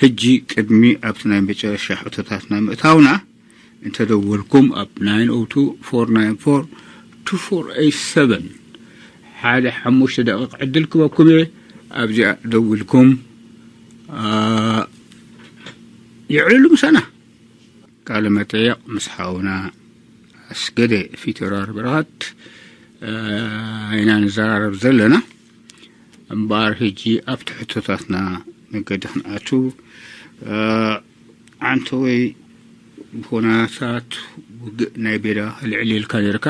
ሕጂ ቅድሚ ኣብቲ ናይ መጨረሻ ሕቶታት ናይ ምእታውና፣ እንተደወልኩም ኣብ ናይን ኦ ቱ ፎር ናይን ፎር ቱ ፎር ኤይት ሰቨን፣ ሓደ ሓሙሽተ ደቂቕ ዕድል ክበኩም እየ። ኣብዚኣ ደዊልኩም፣ አ፣ ይዕሉ ምሳና። ቃለ መጠየቕ ምስ ሓውና ኣስገደ ፊተራር በረኸት፣ አ፣ ኢና ንዘራረብ ዘለና። እምበኣር ሕጂ ኣብቲ ሕቶታትና መገዲ ክንኣቱ፣ አ፣ ዓንተወይ፣ ብኹነታት ውግእ ናይ ቤዳ ልዕል ኢልካ ነርካ።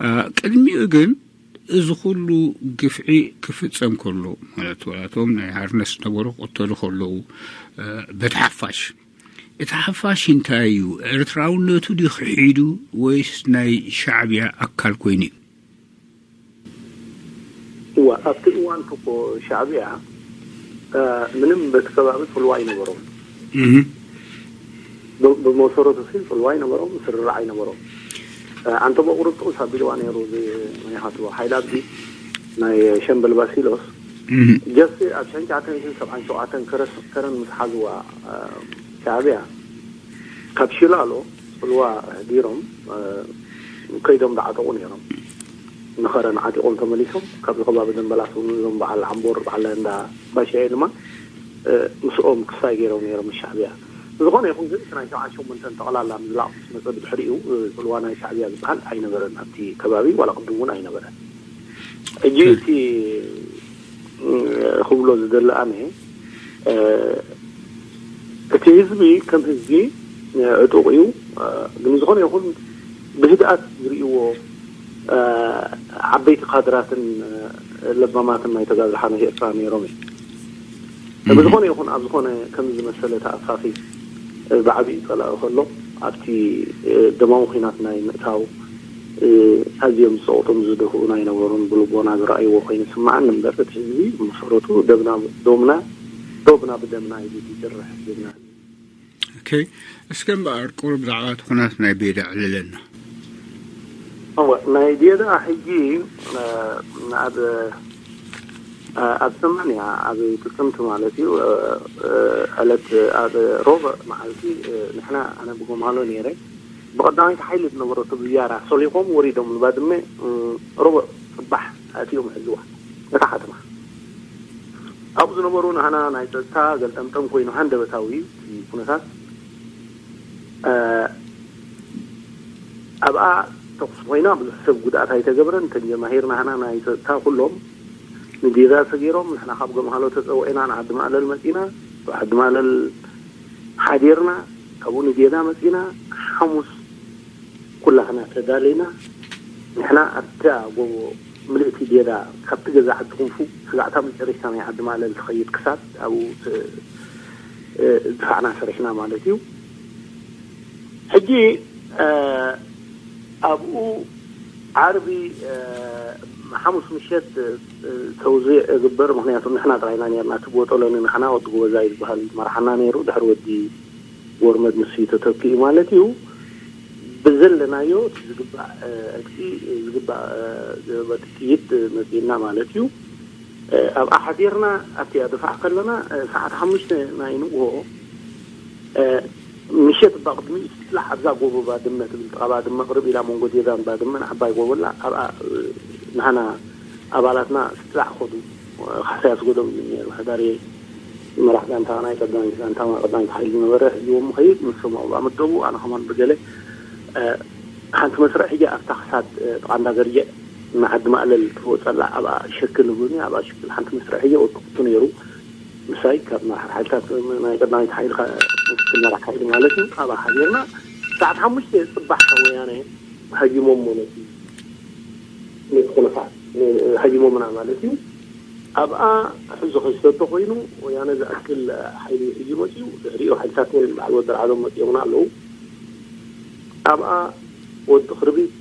አ፣ ቅድሚኡ ግን እዚ ኩሉ ግፍዒ ክፍጸም ከሎ፣ ማለት ዋላቶም ናይ ሃርነስ ነበሩ ክቕተሉ ከለዉ፣ አ፣ በቲ ሓፋሽ፣ እቲ ሓፋሽ እንታይ እዩ? ኤርትራውነቱ ድዩ ክሒዱ ወይስ ናይ ሻዕብያ ኣካል ኮይኑ እዩ? እዋ ኣብቲ እዋን እኮ ሻዕብያ፣ እ፣ ምንም በቲ ከባቢ ጽልዋ ኣይነበሮም። እህ፣ ብ-፣ ብመሰረቱ ሲ ጽልዋ ኣይነበሮም፣ ስርርዕ ኣይነበሮም። እ፣ ኣንተ በቁርብ ጥቕስ ኣቢልዋ ነይሩ፣ እዚ ናይ ሃትዎ ሓይሊ ኣብዚ ናይ ሸምበል ባሲሎስ እህ፣ ጀስቲ ኣብ ሸንጫተን ሽን ሰብዓን ሸውዓተን ከረስ-፣ ከረን ምስ ሓዝዋ፣ እ፣ ሻዕብያ ካብ ሽላሎ ጽልዋ ኣህዲሮም፣ እ፣ ከይዶም ዝዓጠቑ ነይሮም። ንኸረን ዓጢቖም ተመሊሶም። ካብዚ ከባቢ ደንበላስ እውን እዞም በዓል ዓምቦር፣ በዓል እንዳ ባሻየ ድማ፣ እ፣ ምስኦም ክሳይ ገይሮም ነይሮም ምስ ሻዕብያ። ብዝኾነ ይኹን ግን፣ እቲ ናይ ሸውዓን ሸሞንተን ጠቕላላ ምዝላቕ ምስ መጸ ብድሕሪኡ፣ እ፣ ጽልዋ ናይ ሻዕብያ ዝበሃል ኣይነበረን ኣብቲ ከባቢ፣ ዋላ ቅድም እውን ኣይነበረን። ሕጂ እቲ፣ እ፣ ክብሎ ዝደሊ ኣነ፣ እ፣ እቲ ህዝቢ ከም ህዝቢ፣ እ፣ ዕጡቕ እዩ። እ፣ ግን ዝኾነ ይኹን ብህድኣት ዝርእይዎ፣ እ፣ ዓበይቲ ካድራትን፣ እ፣ ለባማትን ናይ ተጋድሎ ሓመድ ኤርትራ ነይሮም እዮም። ብዝኾነ ይኹን ኣብ ዝኾነ ከምዚ ዝመሰለ ተኣፋፊ፣ እ፣ ብዓቢኡ ጸላኢ ከሎ ኣብቲ፣ እ፣ ደማዊ ኲናት ናይ ምእታው፣ እ፣ ኣዝዮም ዝጸቕጡን ዝደፍኡን ኣይነበሩን። ብልቦና ዝረኣይዎ ኮይኑ ይስምዓኒ እምበር፣ እቲ ህዝቢ ብመሰረቱ ደብና፣ ዶምና፣ ዶብና ብደምና ኢሉ እዩ ዝጭርሕ ህዝብና። ኦኬ፣ እስከ እምበኣር ቁሩብ ብዛዕባ እቲ ኩናት ናይ ቤዳ ዕልለና። እወ፣ ናይ ቤዳ ሕጂ፣ እ፣ ኣብ፣ እ፣ ኣብ ሰማንያ፣ ኣብ ጥቅምቲ ማለት እዩ፣ እ፣ እ፣ ዕለት ኣብ ሮብዕ መዓልቲ፣ እ፣ ንሕና፣ ኣነ ብጎማሎ ነይረ፣ ብቐዳማይቲ ሓይሊ ዝነበረቶ ብዝያዳ ሰሊኾም ወሪዶም ንባድመ፣ እ፣ ሮብዕ ጽባሕ ኣትዮም ሕዝዋ እታ ከተማ። ኣብኡ ዝነበሩ ናህና ናይ ጸጥታ ገልጠምጠም ኮይኑ ሃንደበታዊ እዩ እቲ ኩነታት። እ፣ ኣብኣ ተኹሲ ኮይና ብዙሕ ሰብ ጉድኣት ኣይተገብረን። እተን ጀማሂር ናህና ናይ ጸጥታ ኩሎም ንዲዛ ሰጊሮም፣ ንሕና ካብ ገምሃሎ ተጸውዒና ንዓዲ ማእለል መጺና። ኣብ ዓዲ ማእለል ሓዲርና፣ ካብኡ ንዴዛ መጺና። ሓሙስ ኩላህና ተዳሊና። ንሕና ኣብታ ጎቦ ምልእቲ ዴዳ፣ ካብቲ ገዛ ዓዲ ክንፉ ስጋዕታ መጨረሽታ ናይ ዓዲ ማእለል ትኸይድ ክሳብ ኣብኡ ት-፣ እ፣ ድፋዕና ሰሪሕና ማለት እዩ። ሕጂ፣ እ፣ ኣብኡ ዓርቢ፣ እ፣ ሓሙስ ምሸት፣ እ፣ ተውዚዕ እግበር፣ ምኽንያቱ ንሕና ጥራይና ነርና። እቲ ቦጦሎኒ ንሕና ወዲ ጎበዛ እዩ ዝበሃል መርሓና ነይሩ። ድሕሪ ወዲ ወርመድ ንሱ እዩ ተተኪኡ ማለት እዩ። ብዘለናዮ እቲ ዝግባእ፣ እ፣ ዕጥቂ ዝግባእ፣ እ፣ በቲ ጥይት መጺእና ማለት እዩ። እ፣ ኣብኣ ሓዲርና ኣብቲኣ ድፋዕ ከለና፣ እ፣ ሰዓት ሓሙሽተ ናይ ንግሆ፣ እ፣ ምሸት እባ ቅድሚኡ ስላዕ ኣብዛ ጎቦ ባድመ ትብል ጥቓ ባድመ ቅርብ ኢላ መንጎ ዴዛን ባድመን ዓባይ ጎቦ ኣላ። ኣብኣ፣ እ፣ ንሕና ኣባላትና ስላዕ ኸዱ። ካሕሳይ ኣስገዶም እዩ ነይሩ። ሕዳሪ መራሕ ጋንታ ናይ ቀዳማይ ጋንታ ቀዳማይ ሓይሊ ዝነበረ ሒዝዎም ኸይድ። ንሶም ኣብኣ መደቡ፣ ኣነ ከማን ብገለ፣ እ፣ ሓንቲ መስርዕ ሒጀ ኣብታ ክሳድ፣ እ፣ ጥቓ እንዳ ገርጀዕ ንዓዲ ማእለል ትወጸላ ኣብኣ ሸክል እብሉኒ፣ ኣብኣ ሸክል ሓንቲ መስርዕ ሒጀ ወጥቕቱ ነይሩ። ምሳይ ካብ መራሕ ሓይልታት ናይ ቀዳማይቲ ሓይሊ ኸ-፣ ምክትል መራሕ ሓይሊ ማለት እዩ። ኣብኣ ሓቢርና ሰዓት ሓሙሽተ ጽባሕ ካብ ወያነ ሃጂሞም ማለት እዩ። ነቲ ኩነታት ሃጂሞምና ማለት እዩ። ኣብኣ ሕዚ ክዝተቶ ኮይኑ ወያነ ዝኣክል ሓይሊ ሒዙ መፅዩ። ድሕሪኡ ሓይልታት ወይም በዓል ወዲ ርዓዶም መፅኦምና ኣለዉ። ኣብኣ ወዲ ክርቢት፣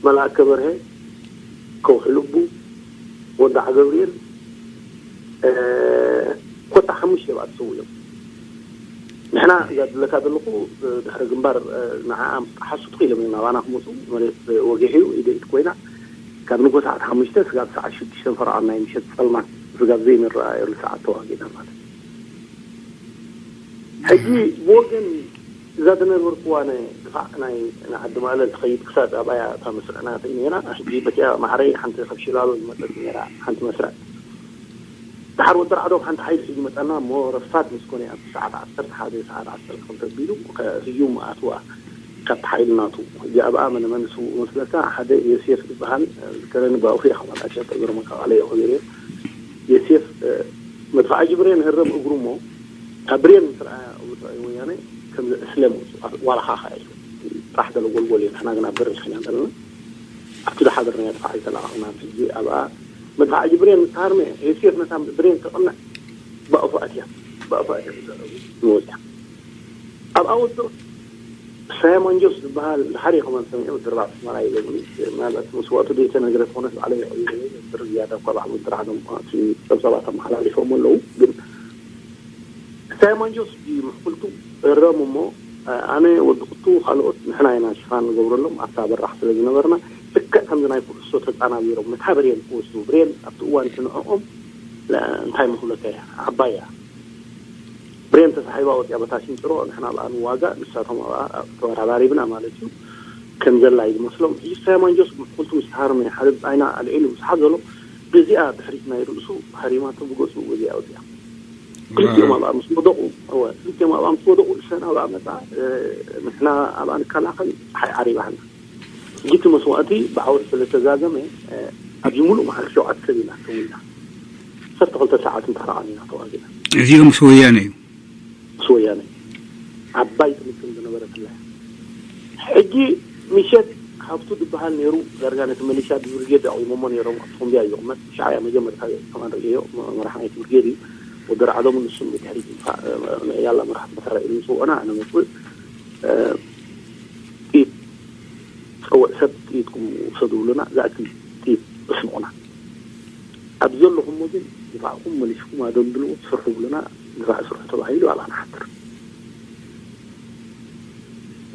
መልኣከ በርሀ፣ ከውሒ ልቡ፣ ወዲ ዓገብርኤል፣ እ፣ ኮታ ሓሙሽተ ኣብኣ ተሰዊኦም። ንሕና እዛ ድለካ ዘለኹ፣ እ፣ ድሕሪ ግንባር፣ እ፣ ንዓኣ ምስ ጠሓሱ ትኽ ኢሎም እዮም ናባና ክመፁ። መሬት ወጊሑ እዩ ደኢት ኮይና። ካብ ንጎ ሰዓት ሓሙሽተ ስጋብ ሰዓት ሽዱሽተ ፈረቓ ናይ ምሸት ጸልማት ስጋብ ዘይንረኣየሉ ሰዓት ተዋጊእና ማለት እዩ። ሕጂ ብወገን እዛ ዝነበርኩዋ ናይ ድፋዕ ናይ ንዓዲ ማእለል ትኸይድ ክሳብ ኣብኣያ እታ መስርዕ ናተይ ነይራ። ሕጂ በቲኣ ማዕረይ ሓንቲ ካብ ሽላሎ ዝመፀት ነይራ ሓንቲ መስርዕ። ድሓር ወዲ ራዕዶም ሓንቲ ሓይሊ ሒዙ መፀና እሞ ረፋድ ምስ ኮነ ኣብ ሰዓት ዓሰርተ ሓደ ሰዓት ዓሰርተ ክልተ ኣቢሉ ከ-፣ ህዩም ኣትዋ ካብቲ ሓይሊ ናቱ። ሕጂ ኣብኣ መነ መን ስውእ መስለካ? ሓደ ዮሴፍ ዝበሃል ዝከረኒ ብኣፉ እየ ከመጣቸው ተገርመካ ቃለ እየ ክብር እየ። ዮሴፍ መድፍዓ ጅብሬን ህረም እግሩ እሞ ካብ ብሬን ምስ ረኣያ ወያነ ከም ዘእስለም ዋላ ኻኻ እዩ። ጥራሕ ገለ ጎልጎል እዩ። ንሕና ግን ኣብ በረድ ሒና ዘለና ኣብቲ ዝሓደርናዮ ድፋዕ ዝተላቐቕና ሕጂ ኣብኣ መድፍዓ ጅብሬን ምስ ተሃርመ ዮሴፍ ነታ ብሬን ተቐንዕ ብኣፉ ኣትያ ብኣፉ ኣትያ ንወፅያ ኣብኣ ወዶ ሳያ ማንጆስ ዝበሃል ድሓር ከማን ሰሚዐ ወዲ ኣርባዕተ ኣስመራ ኢሎምኒ። ምናልባት መስዋእቱ ዘይተነግረ ትኾነት ባዕለይ ይቕይር እየ። ዝያዳ እኳ ባዕሉ ድራዕዶም ጸብጸባት ኣመሓላሊፎም ኣለዉ። ግን ሳያ ማንጆስ ምሕኩልቱ እረም እሞ ኣነ ወዲ ክቱ ካልኦት ንሕና ኢና ሽፋን ንገብረሎም ኣብታ በራሕ ስለ ዝነበርና ልክዕ ከምዚ ናይ ኩዕሶ ተጻናቢሮም ነታ ብሬን ክወስዱ ብሬን ኣብቲ እዋን እቲ ንዕኦም እንታይ ምኽብለካ እያ ዓባይ እያ። ብሬን ተሳሒባ ወፂኣ በታ ሽንጭሮ ንሕና ኣብኣ ንዋጋእ ንሳቶም ኣብኣ ተወራራሪብና ማለት እዩ። ከም ዘላ እዩ ዝመስሎም። ሕጂ ሳያ ማንጆስ ብኩልቱ ምስ ተሃርመ ሓደ ብፃይና ኣልዒሉ ምስ ሓዘሎ በዚኣ ድሕሪት ናይ ርእሱ ሃሪማቶ ብገፁ በዚኣ ወፂኣ። ክልቲኦም ኣብኣ ምስ ወደቑ እወ ክልቲኦም ኣብኣ ምስ ወደቑ እሰን ኣብኣ መፃ። ንሕና ኣብኣ ንከላኸል ፀሓይ ዓሪባና። ሕጂ እቲ መስዋእቲ ብዓወት ስለ ተዛዘመ ኣብዚ ሙሉእ መዓልቲ ሸውዓተ ሰብ ኢና ተወይና። ዓሰርተ ክልተ ሰዓት እንተረኣን ኢና ተዋጊና። እዚኦም ምስ ወያነ እዩ። ምስ ወያነ ዓባይ ጥምጥም ዝነበረትላ ሕጂ ምሸት ሃብቱ ዝበሃል ነይሩ። ዳርጋ ነቲ መሊሻ ብብርጌድ ኣቑሞሞ ነይሮም። ኣብቲ ኹምቢያ እዩ ዝቕመጥ። ሻዕያ መጀመርታ ከማን ርእዮ መራሕ ናይቲ ብርጌድ እዩ። ወዲ ራዕዶም ንሱን ብድሕሪት ያላ መራሕቲ መሳርያ ኢሉ ዝፅውዑና ኣነ መፅእ ጥይት ፀውዕ ሰብ ጥይትኩም ውሰዱ ብሉና። ዝኣክል ጥይት ኣስምቑና። ኣብ ዘለኹሞ ግን ድፋዕኩም መሊስኩም ኣደልድልዎ ትሰርሑ ብሉና። ድፋዕ ስርሑ ተባሂሉ ኣብኣ ንሓድር።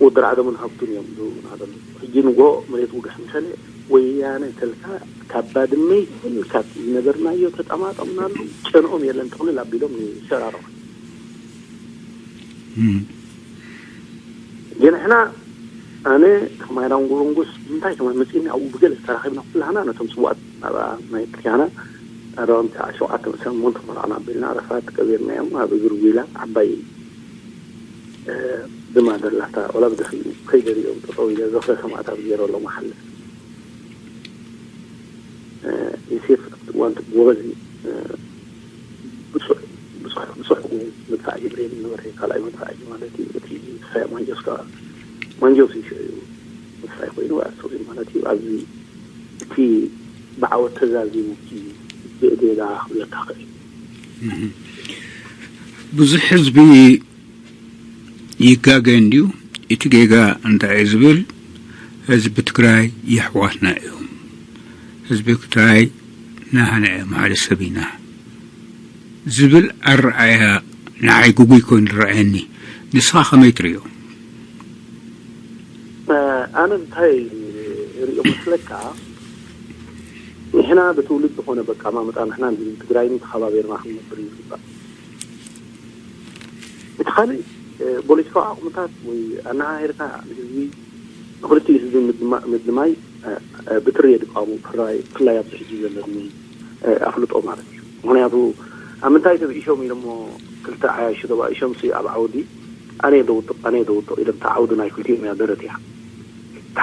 ወዲ ራዕዶምን ሃብቱን እዮም ዝብሉና ዘለዉ። ሕጂ ንግሆ መሬት ውግሕ ምሰለ ወያነ ተልካ ካብ ባድመ ይኹን ካብ ዝነበርናዮ ተጠማጠምናሉ ጨንኦም የለን ተኽልል ኣቢሎም ንሸራርዋ። ግን ንሕና ኣነ ከማይ ዳንጎሮንጎስ እንታይ ከማይ መፂእኒ ኣብኡ ብገለ ዝተራኺብና ኩላህና ነቶም ስዋኣት ኣብኣ ናይ ክርስቲያና ኣርባዕተ ሸውዓተ ሰሙን ተመርዓና ኣቢልና ረፋት ቀቢርናዮም ኣብ እግሪ ጒላ ዓባይ ድማ ደላታ ወላ ብደፊኡ ከይደሪኦም ጠጠው ኢለ ዘኽረ ሰማእታት ገይረሎም ኣሓልፍ። ዮሴፍ ኣብቲ እዋን እቲ ጎበዝ እዩ። ብፁዕ ብፁዕ ብፁዕ መድፋዕ ጅብሬን ነበረ ካልኣይ መድፋዕ እዩ ማለት እዩ። እቲ ሳያ ማንጆስ ከዓ ማንጆስ እዩ ሽዑ መድፋዕ ኮይኑ ኣእሰሩ ማለት እዩ። ኣብዚ እቲ ብዓወት ተዛዚሙ እቲ ብእዴዳ ክብለካ ክእል። ብዙሕ ህዝቢ ይጋገ እንድዩ። እቲ ጌጋ እንታይ እዩ ዝብል፣ ህዝቢ ትግራይ የሕዋትና እዮም፣ ህዝቢ ትግራይ ናህና እዮም፣ ሓደ ሰብ ኢና ዝብል ኣረኣያ ንዓይ ግጉይ ኮይኑ ዝረኣየኒ። ንስኻ ከመይ ትርእዮ? ኣነ እንታይ ርእዮ መስለካ፣ ንሕና ብትውልድ ዝኾነ በቃ ማመጣ ንሕና ንህዝቢ ትግራይን ተኸባቢርና ክንነብር እዩ ዝግባእ። እቲ ካልእ ፖለቲካዊ ዓቕምታት ወይ ኣነሃሂርካ ንህዝቢ ንክልቲኡ ህዝቢ ምድማይ ብትሪ የድቃሙ፣ ብፍላይ ኣብዚ ሕጂ ዘለኒ ኣፍልጦ ማለት እዩ። ምክንያቱ ኣብ ምንታይ ተብኢሾም ኢሎሞ ክልተ ዓያሹ ተባኢሾም ሲ ኣብ ዓውዲ ኣነ ደውጥቕ ኣነ ደውጥቕ ኢሎም፣ እታ ዓውዲ ናይ ክልቲኦም እያ፣ ደረት እያ።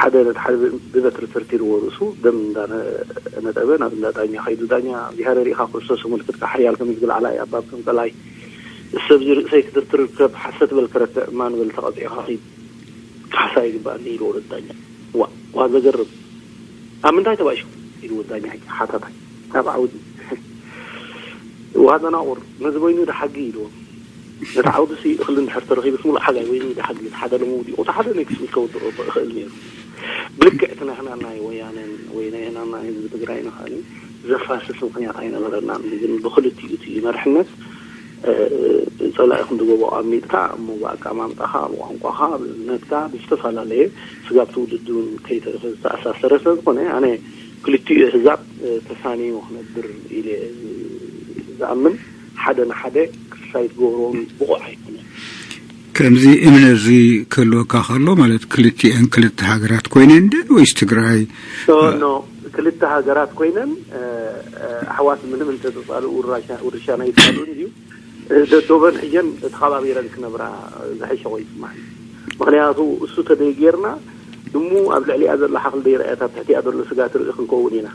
ሓደ ነቲ ሓደ ብበትሪ ተርቲርዎ ርእሱ ደም እንዳነጠበ ናብ እንዳ ዳኛ ከይዱ፣ ዳኛ እግዚኣብሔር ርኢኻ ክርስቶስ ምልክትካ ሓያል ከም ዝብል ዓላይ ኣባብ ከም ጸላይ፣ እሰብዚ ርእሰይ ክትርትር ከብ ሓሰት በል ክረክዕ እማ ንበል ተቐጺዕኻ ኺድ፣ ካሕሳ ይግባኣኒ ኢሉ ወረድ ዳኛ። ዋ ዋ ዘገርም፣ ኣብ ምንታይ ተባኢሹ ኢሉ ወዳኛ ሓታታይ ኣብ ዓውዲ። ዋ ዘናቑር፣ ነዚ በይኑ ዶ ሓጊ ኢልዎ። ነቲ ዓውዲ ሲ እኽሊ እንድሕር ተረኺቡ ስሙሉ ሓጋይ በይኑ ዶ ሓጊ፣ ሓደ ሎሚ ውዲቑ እቲ ሓደ ኔክስት ዊክ ከውድኦ እኽእል ነይሩ። ብልክዕ እቲ ናህና ናይ ወያነን ወይ ናይ ናና ህዝቢ ትግራይ ንኽእል ዘፋስስ ምኽንያት ኣይነበረናን። ግን ብክልቲኡ እቲ መርሕነት ጸላኢ ክንዲ ጎቦ ኣሚጥካ እሞ ብኣቀማምጣኻ ብቋንቋኻ ብእምነትካ ብዝተፈላለየ ስጋብ ትውልዲ እውን ከይተኣሳሰረ ስለ ዝኾነ ኣነ ክልቲኡ ኣህዛብ ተሳንዩ ክነብር ኢለ ዝኣምን ሓደ ንሓደ ክሳይ ትገብሮ እውን ብቑዕ ኣይኮነን። ከምዚ እምነ እዚ ክህልወካ ከሎ፣ ማለት ክልቲኤን ክልተ ሃገራት ኮይነን ድን ወይስ ትግራይ? ኖ፣ ክልተ ሃገራት ኮይነን ኣሕዋት ምንም እንተተፃሉ ውርሻ ናይ ይፃሉ እንድዩ። ደዶበን ሕጀን ተኸባቢረን ክነብራ ዝሐሸ ኮ ይስማዕ። ምክንያቱ እሱ ተደይጌርና ድሙ ኣብ ልዕሊኣ ዘላ ሓክሊ ደይረኣያት ኣብ ትሕቲኣ ዘሎ ስጋ ትርኢ ክንከውን ኢና።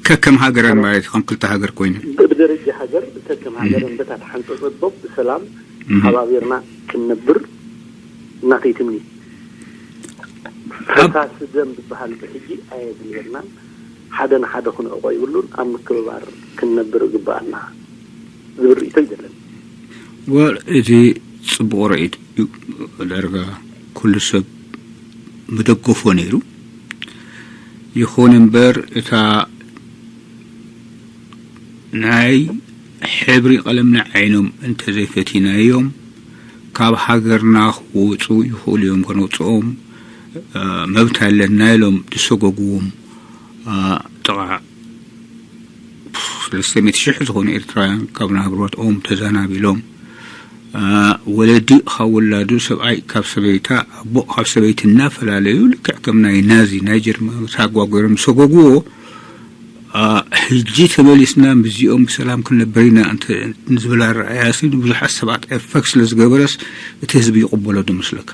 ከከም ሃገረን ማለት ከም ክልተ ሃገር ኮይነን ብደረጃ ሃገር ከከም ሃገረን በታ ተሓንፀፀ ዶብ ብሰላም ተኸባቢርና ክንነብር እናተይ ትምኒ። ፈሳሲ ደም ዝበሃል ብሕጂ ኣየድልየናን። ሓደ ንሓደ ክንዕቆ ይብሉን ኣብ ምክብባር ክንነብር እግበኣና ዝብል ርእይቶ ይዘለኒ። ወል እቲ ጽቡቕ ርእይቶ እዩ። ዳርጋ ኩሉ ሰብ ምደገፎ ነይሩ። ይኹን እምበር እታ ናይ ሕብሪ ቀለምና ዓይኖም እንተዘይፈቲናዮም ካብ ሃገርና ክወፁ ይኽእሉ እዮም። ከነውፅኦም መብት ኣለና ኢሎም ዝሰጎግዎም ጥቓ ሰለስተ ሚእቲ ሽሕ ዝኾኑ ኤርትራውያን ካብ ናብሮትኦም ተዘናቢሎም፣ ወለዲ ካብ ውላዱ፣ ሰብኣይ ካብ ሰበይታ፣ ኣቦ ካብ ሰበይቲ እናፈላለዩ፣ ልክዕ ከም ናይ ናዚ ናይ ጀርመን ኣጓጉሮም ዝሰጎግዎ፣ ሕጂ ተመሊስና ምስዚኦም ብሰላም ክንነብር ኢና ንዝብል ኣረኣእያ ብዙሓት ሰባት ኤፈክት ስለ ዝገበረስ እቲ ህዝቢ ይቕበሎ ዶ መስለካ?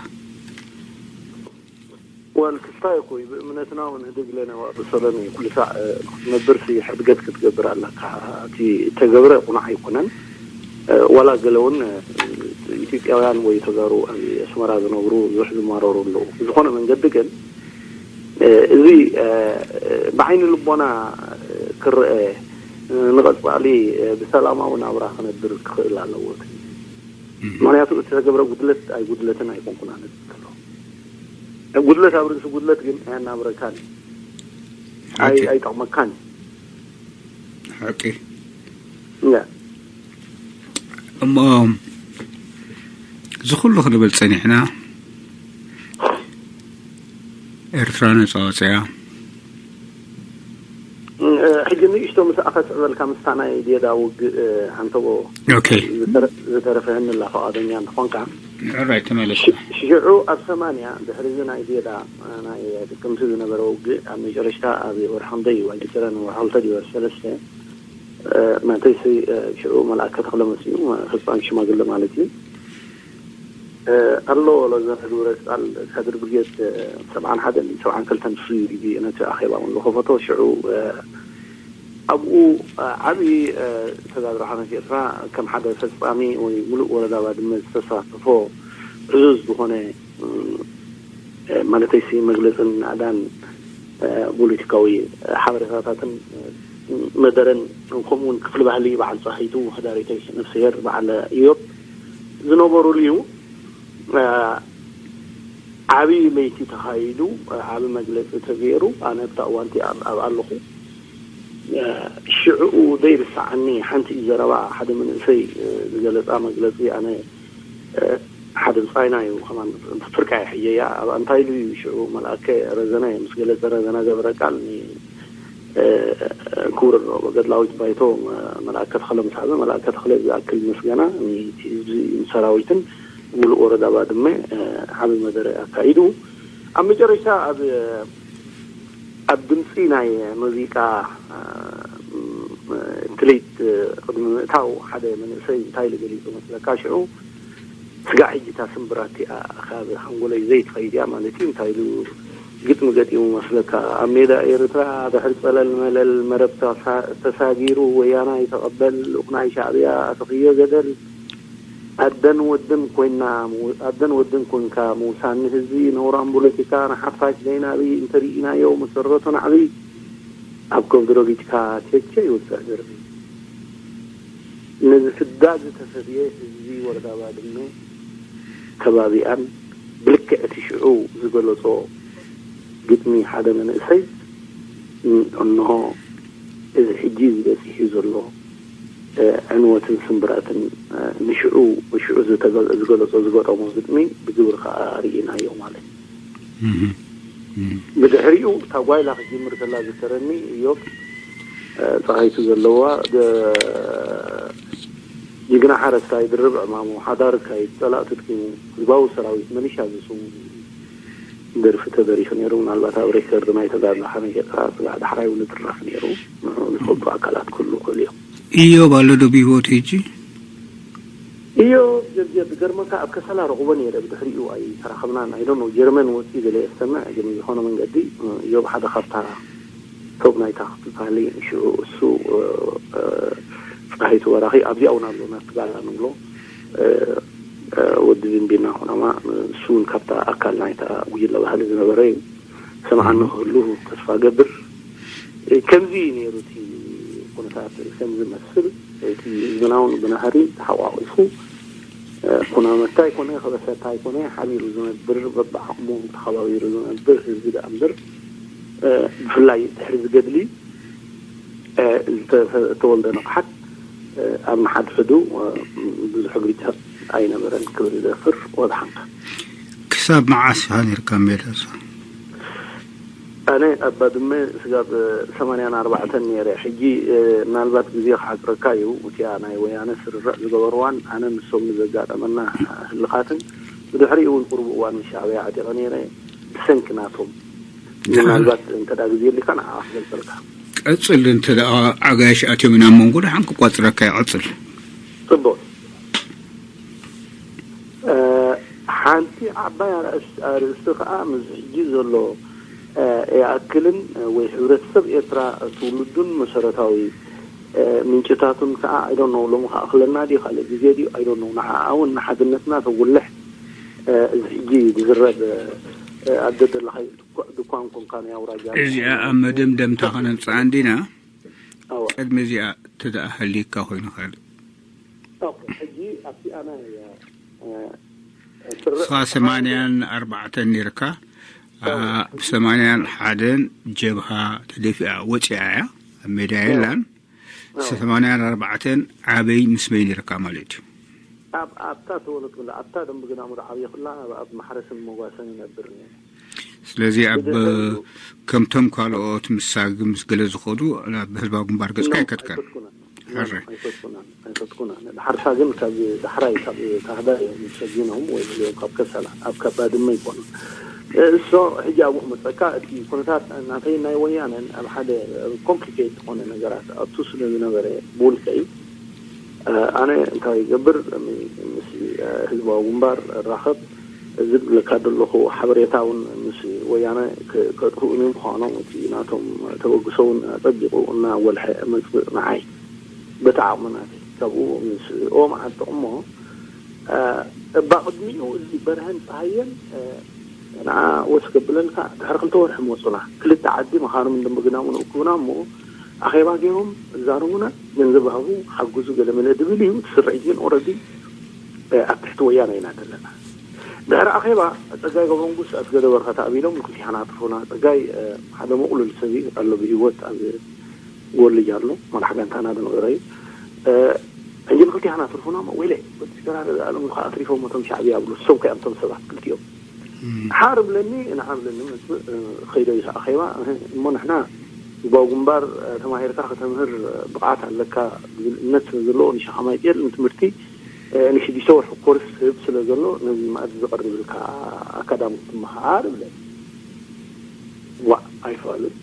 ወል ክስታይ እኮ እዩ ብእምነትና እውን ህድግ ለነ ዋእ ብሰለኒ ኩሉ ሳዕ ክትነብር ሲ ሕድገት ክትገብር ኣለካ። እቲ ተገብረ ቁኑዕ ኣይኮነን። ዋላ ገለ እውን ኢትዮጵያውያን ወይ ተጋሩ ኣብ ኣስመራ ዝነብሩ ብዙሕ ዝማረሩ ኣለዉ። ብዝኾነ መንገዲ ግን እዚ ብዓይኒ ልቦና ክረአ ንቐጻሊ ብሰላማዊ ናብራ ክነብር ክኽእል ኣለዎ። ምክንያቱ እቲ ተገብረ ጉድለት ኣይጉድለትን ኣይኮንኩን ኣነ ዝብሎ። ጉድለት ኣብ ርእሲ ጉድለት ግን ኣያናብረካን እዩ። ኣይ- ኣይጠቕመካን እዩ። ሓቂ እያ። እሞ እዚ ኩሉ ክንብል ጸኒሕና ኤርትራ ነጻ ወጽያ። ሕጂ ንእሽቶ ምስ ኣኸስዕበልካ ምስታ ናይ ዴዳ ውግእ ሓንተቦ ኦኬ ዝተረፈህኒ ላ ፈቓደኛ እንተኾንካ ራይት ተመለስ። ሽዑ ኣብ ሰማንያ ድሕሪ እዚ ናይ ዴዳ ናይ ጥቅምቲ ዝነበረ ውግእ ኣብ መጨረሽታ ኣብ ወርሒ ክንደይ እዩ ኣይዝክረን፣ ወርሒ ክልተ ድዩ ወርሒ ሰለስተ መእተይሲ ሽዑ መልኣከ ተኽለ መፅኡ፣ ፈፃሚ ሽማግለ ማለት እዩ። ኣሎ ሎዘር ግብረ ቃል ሳድር ብርጌድ ሰብዓን ሓደን ሰብዓን ክልተን ፍሉይ ነቲ ኣኼባ እውን ዝኸፈቶ ሽዑ ኣብኡ ዓብዪ ተጋድሮ ሓርነት ኤርትራ ከም ሓደ ፈፃሚ ወይ ሙሉእ ወረዳ ባድመ ዝተሳተፎ ዕዙዝ ዝኾነ ማለተይሲ መግለፅን ናእዳን ፖለቲካዊ ሓበሬታታትን መደረን ከምኡ እውን ክፍሊ ባህሊ በዓል ፀሃይቱ ሕዳሪተይ ነፍስሄር በዓል ኢዮብ ዝነበሩሉ እዩ። ዓብዪ ለይቲ ተኻይዱ ዓብዪ መግለፂ ተገይሩ። ኣነ ኣብታ እዋንቲ ኣብ ኣለኹ። ሽዕኡ ዘይርሳዓኒ ሓንቲ እዩ ዘረባ ሓደ መንእሰይ ዝገለፃ መግለፂ ኣነ ሓደ ብፃይና እዩ ከማን ፍርቃ ይሕየያ ኣብ እንታይ ኢሉ እዩ ሽዑ መልኣከ ረዘነ ምስ ገለፀ ረዘነ ገብረ ቃል ክቡር ገድላዊት ባይቶ መልኣከ ተኽለ ምስ ሓዘ መልኣከ ተኽለ ዝኣክል ምስገና ንህዝቢ ሰራዊትን ሙሉእ ወረዳ ባድመ ዓብዪ መደረ ኣካይዱ ኣብ መጨረሽታ ኣብ ኣብ ድምፂ ናይ ሙዚቃ ትልሂት ቅድሚ ምእታው ሓደ መንእሰይ እንታይ ኢሉ ገሊፁ መስለካ ሽዑ ስጋዕ ሕጂ እታ ስምብራት እቲኣ ካብ ሓንጎለይ ዘይትኸይድ እያ ማለት እዩ እንታይ ኢሉ ግጥሚ ገጢሙ መስለካ ኣብ ሜዳ ኤርትራ ድሕሪ ፀለል መለል መረብ ተሳጊሩ ወያናይ ተቐበል ልኡኽ ናይ ሻዕብያ ኣትኽዮ ገደል ኣደን ወድን ኮይና ኣደን ወድን ኮንካ ምውሳን ንህዝቢ ነውራም ፖለቲካ ንሓፋሽ ዘይናቢ እንተሪኢናዮ መሰረቱ ናዕቢ ኣብ ከብዲ ረጊጽካ ቸቸ ይውፅዕ ደርቢ ነዚ ፍዳ ዝተፈድየ ህዝቢ ወረዳ ባድመ ከባቢኣን ብልክዕ እቲ ሽዑ ዝገለጾ ግጥሚ ሓደ መንእሰይ እንሆ እዚ ሕጂ ዝበፂሑ ዘሎ ዕንወትን ስምብራትን ንሽዑ ሽዑ ዝገለፆ ዝገጠሞ ግጥሚ ብግብሪ ከዓ ርኢናዮ ማለት እዩ። ብድሕሪኡ እታ ጓይላ ክጅምር ከላ ዝከረኒ እዮብ ፀሃይቱ ዘለዋ ጅግና ሓረስታይ ድርብ ዕማሙ፣ ሓዳር ካይድ ጸላእ ትጥቂሙ፣ ህዝባዊ ሰራዊት መሊሻ ዝስሙ ደርፊ ተደሪፉ ነይሩ። ምናልባት ኣብ ሬከርድ ናይ ተጋድሎ ሓበን ኤርትራ ስጋዕ ዳሕራይ እውን ይትረፍ ነይሩ። ንዝፈልጡ ኣካላት ክህሉ ይኽእሉ እዮም። እዮብ ኣሎ ዶ ብህይወቱ ሕጂ? እዮብ ጀብጀብ፣ ዝገርመካ ኣብ ከሰላ ረኽቦ ነይረ፣ ብድሕሪኡ ኣይተራኸብናን። I don't know፣ ጀርመን ወፂኡ ገለ የስተምዕ፣ ግን ዝኾነ መንገዲ እዮብ ሓደ ካብታ ቶብ ናይታ ክፍሊ ሽዑ እሱ፣ እ፣ እ፣ ጸሃይቱ በራኺ ኣብዚኣ እውን ኣሎ ናብቲ ጋላ ንብሎ፣ እ፣ እ፣ ወዲ ዝንቢና ኩናማ፣ እሱ እውን ካብታ ኣካል ናይታ ጉጅለ ባህሊ ዝነበረ እዩ። ሰምዓኒ ክህሉ ተስፋ ገብር። እ፣ ከምዚ እዩ ነይሩ እቲ ኩነታት፣ ከም ዝመስል እቲ ህዝብና እውን ብናህሪ ተሓቋቒፉ፣ እ፣ ኩናመታ ኣይኮነ፣ ከበሰታ ኣይኮነ፣ ሓቢሩ ዝነብር፣ በብዓቕሙ ተኸባቢሩ ዝነብር ህዝቢ ደኣ እምበር፣ እ፣ ብፍላይ ድሕሪ ዝገድሊ፣ እ፣ ዝተወልደ ንቕሓት፣ እ፣ ኣብ ንሓድሕዱ፣ እ፣ ብዙሕ ግጭት ኣይነበረን ክብል ይደፍር። ወድሓንካ። ክሳብ መዓስ ኢኻ ነርካ ኣብ ሜዳ እዛ? ኣነ ኣብ ባድመ ስጋብ ሰማንያን ኣርባዕተን ነይረ። ሕጂ፣ እ፣ ምናልባት ግዜ ክሓጽረካ እዩ። እቲኣ ናይ ወያነ ስርርዕ ዝገበርዋን ኣነ ንሶም ንዘጋጠመና ህልኻትን ብድሕሪኡ እውን ቁሩብ እዋን ምስ ሻዕብያ ዓጢቐ ነይረ። ብሰንኪ ናቶም። ደሓን። ምናልባት እንተ ደኣ ግዜ ኣሊካ ንዓኣ ክገልጸልካ። ቀጽል። እንተ ደኣ ኣጋይሽ ኣትዮም ኢና ኣብ መንጎ ደሓን ክቋጽረካ ይቐጽል። ጽቡቕ። እ፣ ሓንቲ ዓባይ ኣርእስ-፣ ኣርእስቲ ከኣ ምስ ሕጂ ዘሎ፣ እ፣ ይኣክልን ወይ ሕብረተሰብ ኤርትራ ትውልዱን መሰረታዊ፣ እ፣ ምንጭታቱን ከኣ I don't know፣ ሎሚ ከኣ ክለና ድዩ ካልእ ግዜ ድዩ I don't know፣ ንዓኣ እውን ንሓድነትና ተጉልሕ፣ እ፣ እዚ ሕጂ ዝዝረብ፣ እ፣ ኣብ ደደለኻዮ ድኳ-፣ ድኳን ኮንካ ናይ ኣውራጃ እዚኣ ኣብ መደምደምታ ከነምጽኣ እንዲና። ኣዋ። ቅድሚ እዚኣ ተደኣ ሃልዩካ ኮይኑ ካልእ። ኦኬ፣ ሕጂ ኣብቲ ኣነ፣ እ፣ እ፣ ስረ-፣ ንስኻ ሰማንያን ኣርባዕተን ነይርካ። ኣ፣ ኣዋ። ብሰማንያን ሓደን ጀብሃ ተደፊኣ ወፂኣ እያ። ኣብ ሜዳ ኣዋ። የላን። ኣዋ። ሰማንያን ኣርባዕተን ዓበይ ምስ መይ ነይርካ ማለት እዩ? ኣብ፣ ኣብታ ተወለድኩላ፣ ኣብታ ደንብ ግናሙር ዓብየ ኩላ፣ ኣብ፣ ኣብ ማሕረስን መጓሰን እነብር ነይረ። ስለዚ ኣብ ብድሕሪኡ ከምቶም ካልኦት ምስ ሳግ ምስ ገለ ዝኸዱ ናብ ህዝባዊ ግንባር ገጽካ No፣ ኣይከድካን። ኣይፈትኩናን። No፣ ሕራይ። ኣይፈትኩናን። ኣይፈትኩናን። ዳሕርሳ ግን ካብ ዳሕራይ ካብ ታህዳይ እዮም ሰጊኖም ወይ ገሊኦም ካብ ከሰላ ኣብ ካብ ባድመ ይኮኑ። እሶ ሕጂ ኣብኡ ክመጸካ እቲ ኩነታት ናተይ ናይ ወያነን ኣብ ሓደ ኮምፕሊኬት ዝኾነ ነገራት ኣብቱ ስለ ዝነበረ ብውልቀይ እ፣ ኣነ እንታይ ይገብር፣ ም-፣ ምስ፣ እ፣ ህዝባዊ ግንባር እራኸብ፣ እዚ ዝብለካ ዘለኹ ሓበሬታ እውን ምስ ወያነ ክ-፣ ከጥፍኡኒ ምዃኖም፣ እቲ ናቶም ተበግሶ እውን ኣጸቢቑ እናጎልሐ መጽእ ንዓይ። በቲ ዓቕሚ ናተይ። ካብኡ ምስ ኦም ዓጥቕ እሞ፣ እ፣ እባ ቅድሚኡ እዚ በርሀን ጸሃየን፣ እ፣ ንዓ ወስ ከብለልካ፣ ድሕሪ ክልተ ወርሒ መጹና። ክልተ ዓዲ፣ መኻኖምን ደንበ ግናሙን እኩብና እሞ፣ ኣኼባ ገይሮም፣ ዛረቡና፣ ገንዘብ ሃቡ፣ ሓግዙ፣ ገለ መለ ድብል እዩ። እቲ ስርሒት ግን ኦረዲ፣ እ፣ ኣብ ትሕቲ ወያነ ኢና ዘለና። ድሕሪ ኣኼባ፣ ጸጋይ ገብረንጉስ፣ ኣስገደ በርኸ ተኣቢሎም ንክልቲሓና ኣትርፉና። ጸጋይ፣ እ፣ ሓደ ምቕሉል ሰብ እዩ፣ ኣሎ ብህይወት ኣብ ጎልጅ ኣሎ፣ መራሕ ጋንታና ድንቕረ እዩ። እ፣ ሕጂ ንክልቲሓና ኣትርፉና፣ እሞ ወይለ፣ ወዲ ሽከራሪ ኣሎም ከኣ ኣትሪፎም እቶም ሻዕብያ ብሉ፣ እሶም ከ እቶም ሰባት ክልቲኦም። እም። ሓር ብለኒ፣ ንሓር ብለኒ፣ መጽእ፣ እ፣ ኸይደ እዩ ኣኼባ፣ እ፣ እሞ ንሕና ህዝባዊ ግንባር፣ እ፣ ተማሂርካ ከተምህር፣ እ፣ ብቕዓት ኣለካ ዝብል እምነት ስለ ዘለዎ፣ ንሸኻማይ ጤል ንትምህርቲ፣ እ፣ ንሽዱሽተ ወርሒ ኮርስ ህብ ስለ ዘሎ፣ ነዚ መኣዲ ዝቐርብልካ ኣካዳሚ ክትመሃር ብለኒ። ዋእ፣ ኣይፋልን።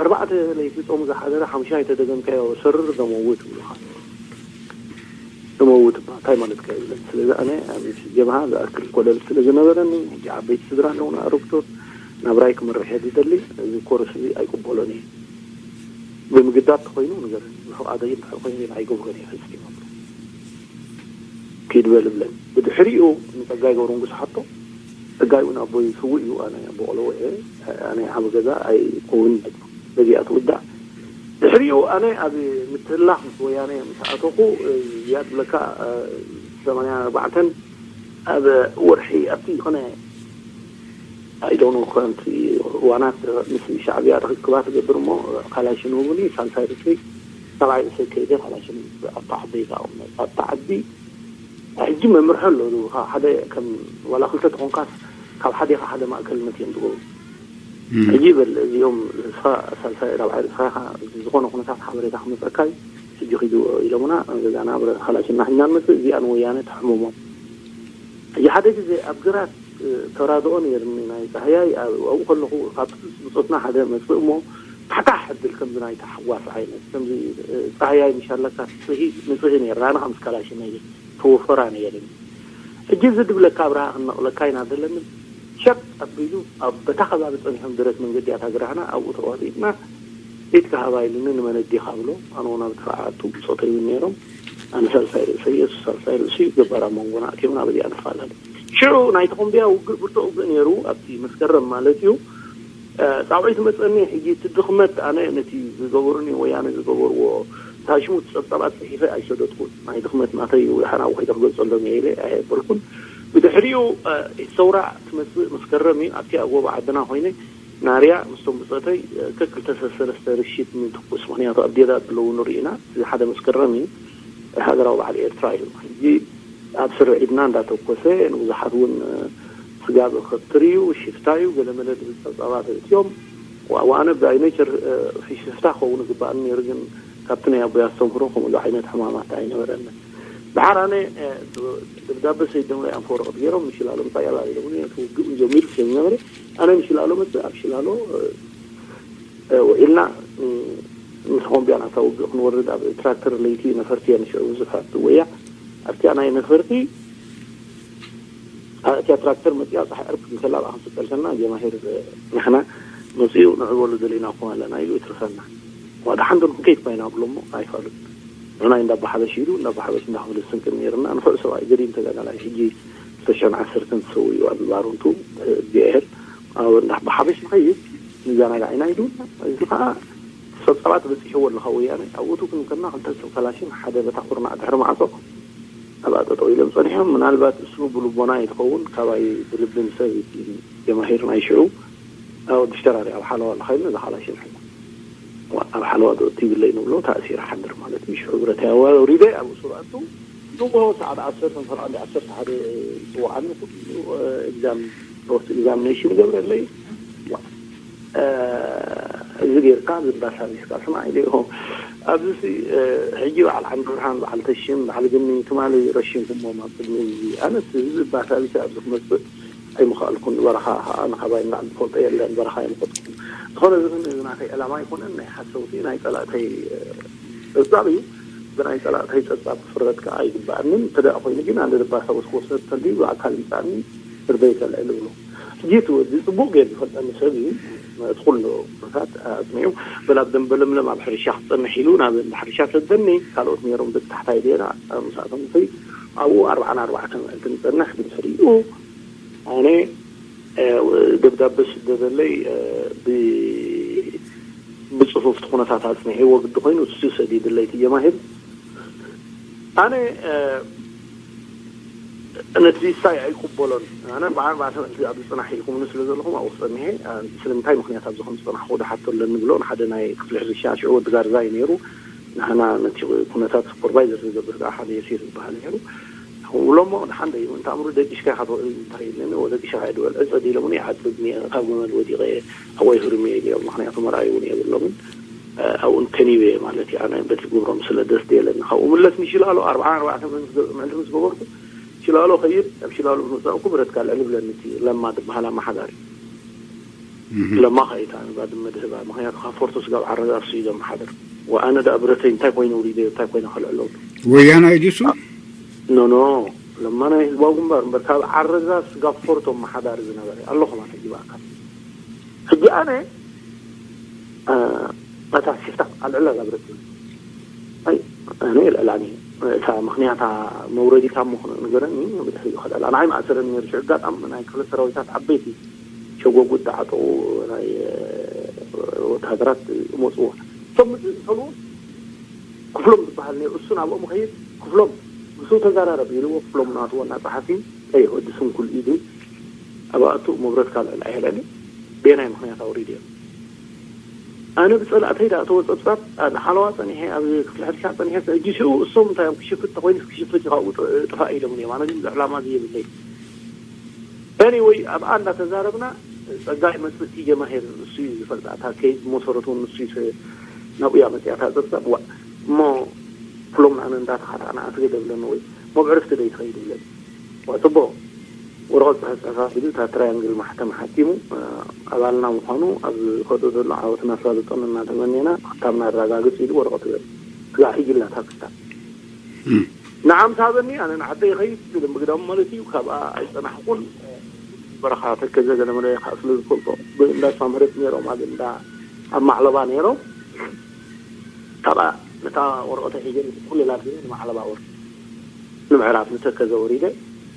ኣርባዕተ ለይቲ ጾም ዝሓደረ ሓሙሻይ ተደገምካዮ፣ ስርር ደመውት ይብሉኻ። ደመውት እባ እንታይ ማለትካ እዩ ብለኒ። ስለዚ ኣነ ኣብ ጀብሃ ዝኣክል ኮለል ስለ ዝነበረኒ፣ ሕጂ ዓበይቲ ስድራ ኣለውና፣ ዶክተር፣ ናብራይ ክመርሕ እየ ዝደሊ። እዚ ኮርስ እዚ ኣይቅበሎን እየ። ብምግዳድ ተኾይኑ ንገረኒ። ብፍቓደይ እንድሕር ኮይኑ ግን ኣይገብሮን እየ ፈጺመ። ኪድ በል ብለን። ብድሕሪኡ ንጸጋይ ገብረንጉስ ሓቶ፣ ጸጋይ እውን ኣቦይ ስዉእ እዩ፣ ኣነ ኣቦ ቆለዎ እየ፣ ኣነ ዓቢ ገዛ ኣይኮውን፣ በዚኣ ትውዳእ። ድሕሪኡ ኣነ ኣብ ምትህልላኽ ምስ ወያነ ምስ ኣተኹ፣ ዝያድ ብለካ፣ ሰማንያ ኣርባዕተን ኣብ ወርሒ ኣብቲ ዝኾነ ኣይዶኖ ኮንቲ ዋናት ምስ ሻዕብያ ርክክባት ገብር እሞ ካላሽን እውን ሳልሳይ ርትሪ ሰብኣይ እሰይ ከይደ ካላሽን ኣብታ ዓበይቲ ኣቕመጥ ኣብታ ዓዲ ሕጂ መምርሒ ኣሎ። ካብ ሓደ ከም ዋላ ክልተ ተኾንካስ ካብ ሓዴኻ ሓደ ማእከልነት እዮም ዝገብሩ። ሕጂ በል እዚኦም ንስኻ ሳልሳይ ራብዓይ ርእስኻ ኢኻ፣ ዝኾነ ኩነታት ሓበሬታ ክመፀካ እዩ። እጆ ሒዙ ኢሎምና፣ ገዛና ብረት ካላሽና ሒዝና ንመጽእ፣ እዚኣ ንወያነ ተሕምሞም። ሕጂ ሓደ ግዜ ኣብ ግራት ተራድኦ ነይርኒ ናይ ጻህያይ፣ ኣብኡ ከለኹ ካብቲ ብጾትና ሓደ መጽእ እሞ፣ ታሕታሕ ዕድል ከምዚ ናይ ታሕጓስ ዓይነት፣ ከምዚ ጻህያይ ምሽ ኣለካ፣ ንጽሂ ነይርና፣ ኣነ ከም ስካላሽን ነይሩ ተወፈራ ነይርኒ። ሕጂ እዚ ድብለካ ኣብርሃ ክንነቕለካ ኢና ዘለኒ። ሸጥ ኣቢሉ ኣብ በታ ከባቢ ጸኒሖም ደረት መንገዲ ኣታ ግራህና ኣብኡ ተቐሪጥና፣ ኢድካ ሃባ ኢሉኒ፣ ንመን ኣዴኻ ብሎ፣ ኣነ እውን ኣብ ድፋዓቱ ብጾተይ እውን ነይሮም። ኣነ ሳልሳይ ርእሰይ፣ የሱስ ሳልሳይ ርእሱ እዩ፣ ገባር ኣብ መንጎና ኣትዮም ናብ እዚኣ ንፈላለ። ሽዑ ናይ ተኾምብያ ውግእ ብርቱዕ ውግእ ነይሩ፣ ኣብቲ መስከረም ማለት እዩ። ጻውዒት መጸኒ። ሕጂ እቲ ድኽመት ኣነ ነቲ ዝገበሩኒ ወያነ ዝገበርዎ ታሽሙት ጸብጻባት ጽሒፈ ኣይሰደድኩን። ናይ ድኽመት ናተይ ሓናው ከይደ ክገልጸሎም እየ ኢለ ኣየበልኩን። ብድሕሪኡ እቲ ሰውራ ትመጽእ መስከረም እዩ። ኣብቲ ኣብ ጎቦ ዓድና ኮይነ ናርያ ምስቶም ብጸተይ ከክልተ ሰለስተ ርሽት ንትኩስ፣ ምኽንያቱ ኣብ ዴዳ ዘለዉ ንርኢና፣ እዚ ሓደ መስከረም እዩ። ሃገራዊ በዓል ኤርትራ እዩ። ሕጂ ኣብ ስርዒድና እንዳተኮሰ ንብዙሓት እውን ስጋብ ከብትር እዩ፣ ሽፍታ እዩ፣ ገለመለ ዝብል ጸብጻባት እትዮም። ዋነ ብኣይ ኔቸር ሽፍታ ክኸውን ይግባእኒ ነይሩ፣ ግን ካብቲ ናይ ኣቦይ ኣስተምህሮ ከምኡ ዓይነት ሕማማት ኣይነበረንን። ድሓር ኣነ ደብዳበ ሰይድ ደምረ ኣንፈ ወረቐት ገይሮም ንሽላሎ ምጻእ ያላ ኢሎም፣ እቲ ውግእ ጀሚሩ ስለ ዝነበረ ኣነ ንሽላሎ መጽእ ኣብ ሽላሎ ውዒልና፣ ምስ ኮምቢያ ናብታ ውግእ ክንወርድ ኣብ ትራክተር ለይቲ ነፈርቲ እያ ንሽዑ ብዙሕ ኣብቲ ወያ ኣብቲኣ ናይ ነፈርቲ እቲያ ትራክተር መፂኣ ፀሓይ ዕርብ ክንከላ ብኣ ክንስቀል ከና ጀማሂር ንሕና መፅኡ ንዕበሉ ደሊና እኮ ኣለና ኢሉ ይትርፈና። ዋዳ ሓንዶን ክንከይድ ኮይና ብሎ እሞ ኣይፋሉን። ንሕና እንዳባሓበሽ ኢሉ እንዳባሓበሽ እንዳክፍል ስንቅን ነይርና ንፍዕ ሰብኣይ ገዲም ተጋዳላይ ሕጂ ዝተሸን ዓሰርተን ዝሰውዩ ኣብ ባሩንቱ እግዚኣብሔር ኣብ እንዳባሓበሽ ንኸይድ ንዘናጋዒና ኢሉ እዚ ከዓ ጸብጻባት በጺሕዎ ኣለኻ ወያነ ኣብኡ ክንከና ክልተ ሰብ ከላሽን ሓደ በታ ኩርናዕ ድሕሪ ማዕጾ ኣብኣ ጠጠው ኢሎም ጸኒሖም። ምናልባት እሱ ብልቦና ይትኸውን ካባይ ብልብን ሰብ ጀማሂር ናይ ሽዑ ኣብ ድሽተራሪ ኣብ ሓለዋ ኣለኻ ኢሉ ነዛ ካላሽን ሕና ኣብ ሓለዋ ዶ እትይብለይ ንብሎ ተኣሲረ ሓድር ማለት እዩ። ሽዑ ብረተይ ኣዋሪደ ኣብ እሱር ኣቱ ንጎሆ ሰዓት ዓሰርተ ፈርቓ ዓሰርተ ሓደ ይፅዋዓኒ ኩሉ ኤግዛም ፖስት ኤግዛሚኔሽን ይገብረለይ። እዚ ጌርካ ዝባሳቢስካ ስማ ኢለ ኢኹ ኣብዚ ሕጂ በዓል ዓንዲ ብርሃን በዓል ተሽም በዓል ግኒ ትማሊ ረሽንኩሞም ኣብ ቅድሚ እዚ ኣነስ ህዝቢ ባሳቢሰ ኣብዚ ክመፅእ ኣይምኸኣልኩን። በረኻ ከዓ ንኻባይ ንላዕሊ ዝፈልጦ የለን። በረኻ የምኸጥኩም ዝኾነ እዚ ግን እዚ ናተይ ዕላማ ኣይኮነን። ናይ ሓሰውቲ ናይ ፀላእተይ ፀብፃብ እዩ። ብናይ ፀላእተይ ፀብፃብ ክፍረድ ከዓ ኣይግበኣንን። እንተ ደኣ ኮይኑ ግን ኣነ ደባሳቦት ክወስድ እንተልዩ ብኣካል ይምፃእኒ እርበይ ከልዕል እብሎ። ሕጂ እቲ ወዲ ፅቡቅ ገይሩ ዝፈልጠኒ ሰብ እዩ። እቲ ኩሉ ኩነታት ኣፅኒዑ በል ኣብ ደንበ ለምለም ኣብ ሕርሻ ክፀንሕ ኢሉ ናብ እንዳ ሕርሻ ሰደኒ። ካልኦት ነይሮም ደቂ ታሕታይ ዴና ምስኣቶም ንኸይድ ኣብኡ ኣርባዓን ኣርባዕተን መዕልቲ ንፀንሕ። ብድሕሪኡ ኣነ ደብዳበ ስደደለይ ብፅፉፍቲ ኩነታት ኣፅኒዕዎ ግዲ ኮይኑ እሱ ሰዲድለይ ትየማሂር ኣነ ነቲ ዲሳይ ኣይቅበሎን ኣነ ብዓርባዕተ መዕልቲ ኣብዚ ፅናሕ ኢልኩምኒ ስለ ዘለኹም ኣብኡ ክፀንሐ ስለምንታይ ምክንያት ኣብዚ ከም ዝፀናሕኩ ዶ ሓቶ ኣለኒ ብሎ ንሓደ ናይ ክፍሊ ሕርሻ ሽዑ ወዲ ጋርዛ እዩ ነይሩ ንሕና ነቲ ኩነታት ሱፐርቫይዘር ዝገብር ከዓ ሓደ የሲር ዝበሃል ነይሩ ውሎሞ ንሓንደ እዩ እንተ ኣምሩ ደቂሽካ ኢኻ ትውዕል እንታይ ኢለኒ ደቂሽካ እየ ድውዕል ዕፀ ዲሎምኒ ይዓፅድ ካብ ገመል ወዲቐ ኣዋይ ህርም እየ ኢሎም ምክንያቱ መርኣይ እውን የብሎምን ኣብኡን ከኒበ እየ ማለት እዩ ኣነ በቲ ግብሮም ስለ ደስ ደየለኒ ካብኡ ምለስ ንሽላሎ ኣርባዓ ኣርባዕተ ምዕልቲ ምስ ገበርኩ ሽላሎ ከይድ ኣብ ሽላሎ ምስ መፃእኩ ብረትካ ልዕል ብለኒ እቲ ለማ ዝበሃል ኣመሓዳሪ ለማ ከይታ ባድመ ድህባ ምክንያቱ ካብ ፎርቶ ስጋብ ዓረዛ እሱ እዩ ዘመሓድር ወኣነ ደኣ ብረተይ እንታይ ኮይኑ ውሪደ እንታይ ኮይነ ከልዕሎ ወያናይ ድዩ እሱ ኖኖ ለማ ናይ ህዝባዊ ግንባር እምበር ካብ ዓረዛ ስጋብ ፎርቶ ኣመሓዳሪ ዝነበረ ኣሎ ከማን ሕጂ ብኣካል ሕጂ ኣነ እታ ሽፍታ ኣልዕላ ዛብረት ኣይ ኣነ የልዕላኒ እታ ምክንያታ መውረዲታ ምኾነ ንገረኒ ብድሕሪኡ ከልዕላ ንዓይ መእሰረኒ ነይሩ ሽዑ ኣጋጣሚ ናይ ክፍለ ሰራዊታት ዓበይቲ ሸጎጉ እተዓጠቑ ናይ ወተሃደራት ይመፅዎ እቶም ምፅእ ዝኸልዎ ክፍሎም ዝበሃል ነይሩ እሱ ናብኦም ከይድ ክፍሎም ምስኡ ተዘራረብ ኢልዎ ክፍሎም ናትዎ እና ፀሓፊ ቀይሕ ወዲ ስንኩል ኢዱ ኣብ ኣእትኡ መብረት ካልዕ ኣይሕለኒ ቤናይ ምክንያት ኣውሪድ እዮም ኣነ ብፀላእተይ ዳእተወ ፀብፃብ ንሓለዋ ፀኒሐ ኣብ ክፍሊ ሕርሻ ፀኒሐ ሕጂ ሽኡ እሶም እንታይ እዮም ክሽፍት ተኮይኑስ ክሽፍት እዩ ካብኡ ጥፋእ ኢሎምኒ እዮም ኣነ ግን ዕላማ እዚ የብለይ Anyway ኣብኣ እንዳተዛረብና ፀጋይ መፅእ ጀማሂር ንሱ እዩ ዝፈልጣ እታ ከይድ ብመሰረቱ እውን ንሱ እዩ ናብኡ እያ መፅያ እታ ፀብፃብ ዋእ እሞ ኩሎም ንኣነ እንዳተኻታዕና ኣስገደ ብለኒ ወይ ሞብ ዕርፍቲ ደይ ትኸይድ ይብለኒ። ዋ ጽቡቕ፣ ወረቐት ጽሕፍ ጽሕፍ ኣቢሉ እታ ትራያንግል ማሕተም ሓቲሙ፣ ኣባልና ምዃኑ ኣብ ዝኸዶ ዘሎ ዓወት እናሳለጠና እናተመኔና ክታብና ኣረጋግጽ ኢሉ ወረቐት ይበል። ስጋዕ ሕጂ ኣላ እታ ክታብ። ንዓምስ ሃበኒ፣ ኣነ ንዓደይ ይኸይድ ኢሉ ምግዳሙ ማለት እዩ። ካብኣ ኣይጸናሕኩን። በረኻ ተከዘ ገለመለ ከዓ ስለ ዝፈልጦ ብእንዳ ሳምረት ነይሮም ኣብ እንዳ ኣብ ማዕለባ ነይሮም። ካብኣ ነታ ወረቐት ሒዘ ኩሉ ላቢበ ንማዕለባ ወር ንምዕራብ ንተከዘ ወሪደ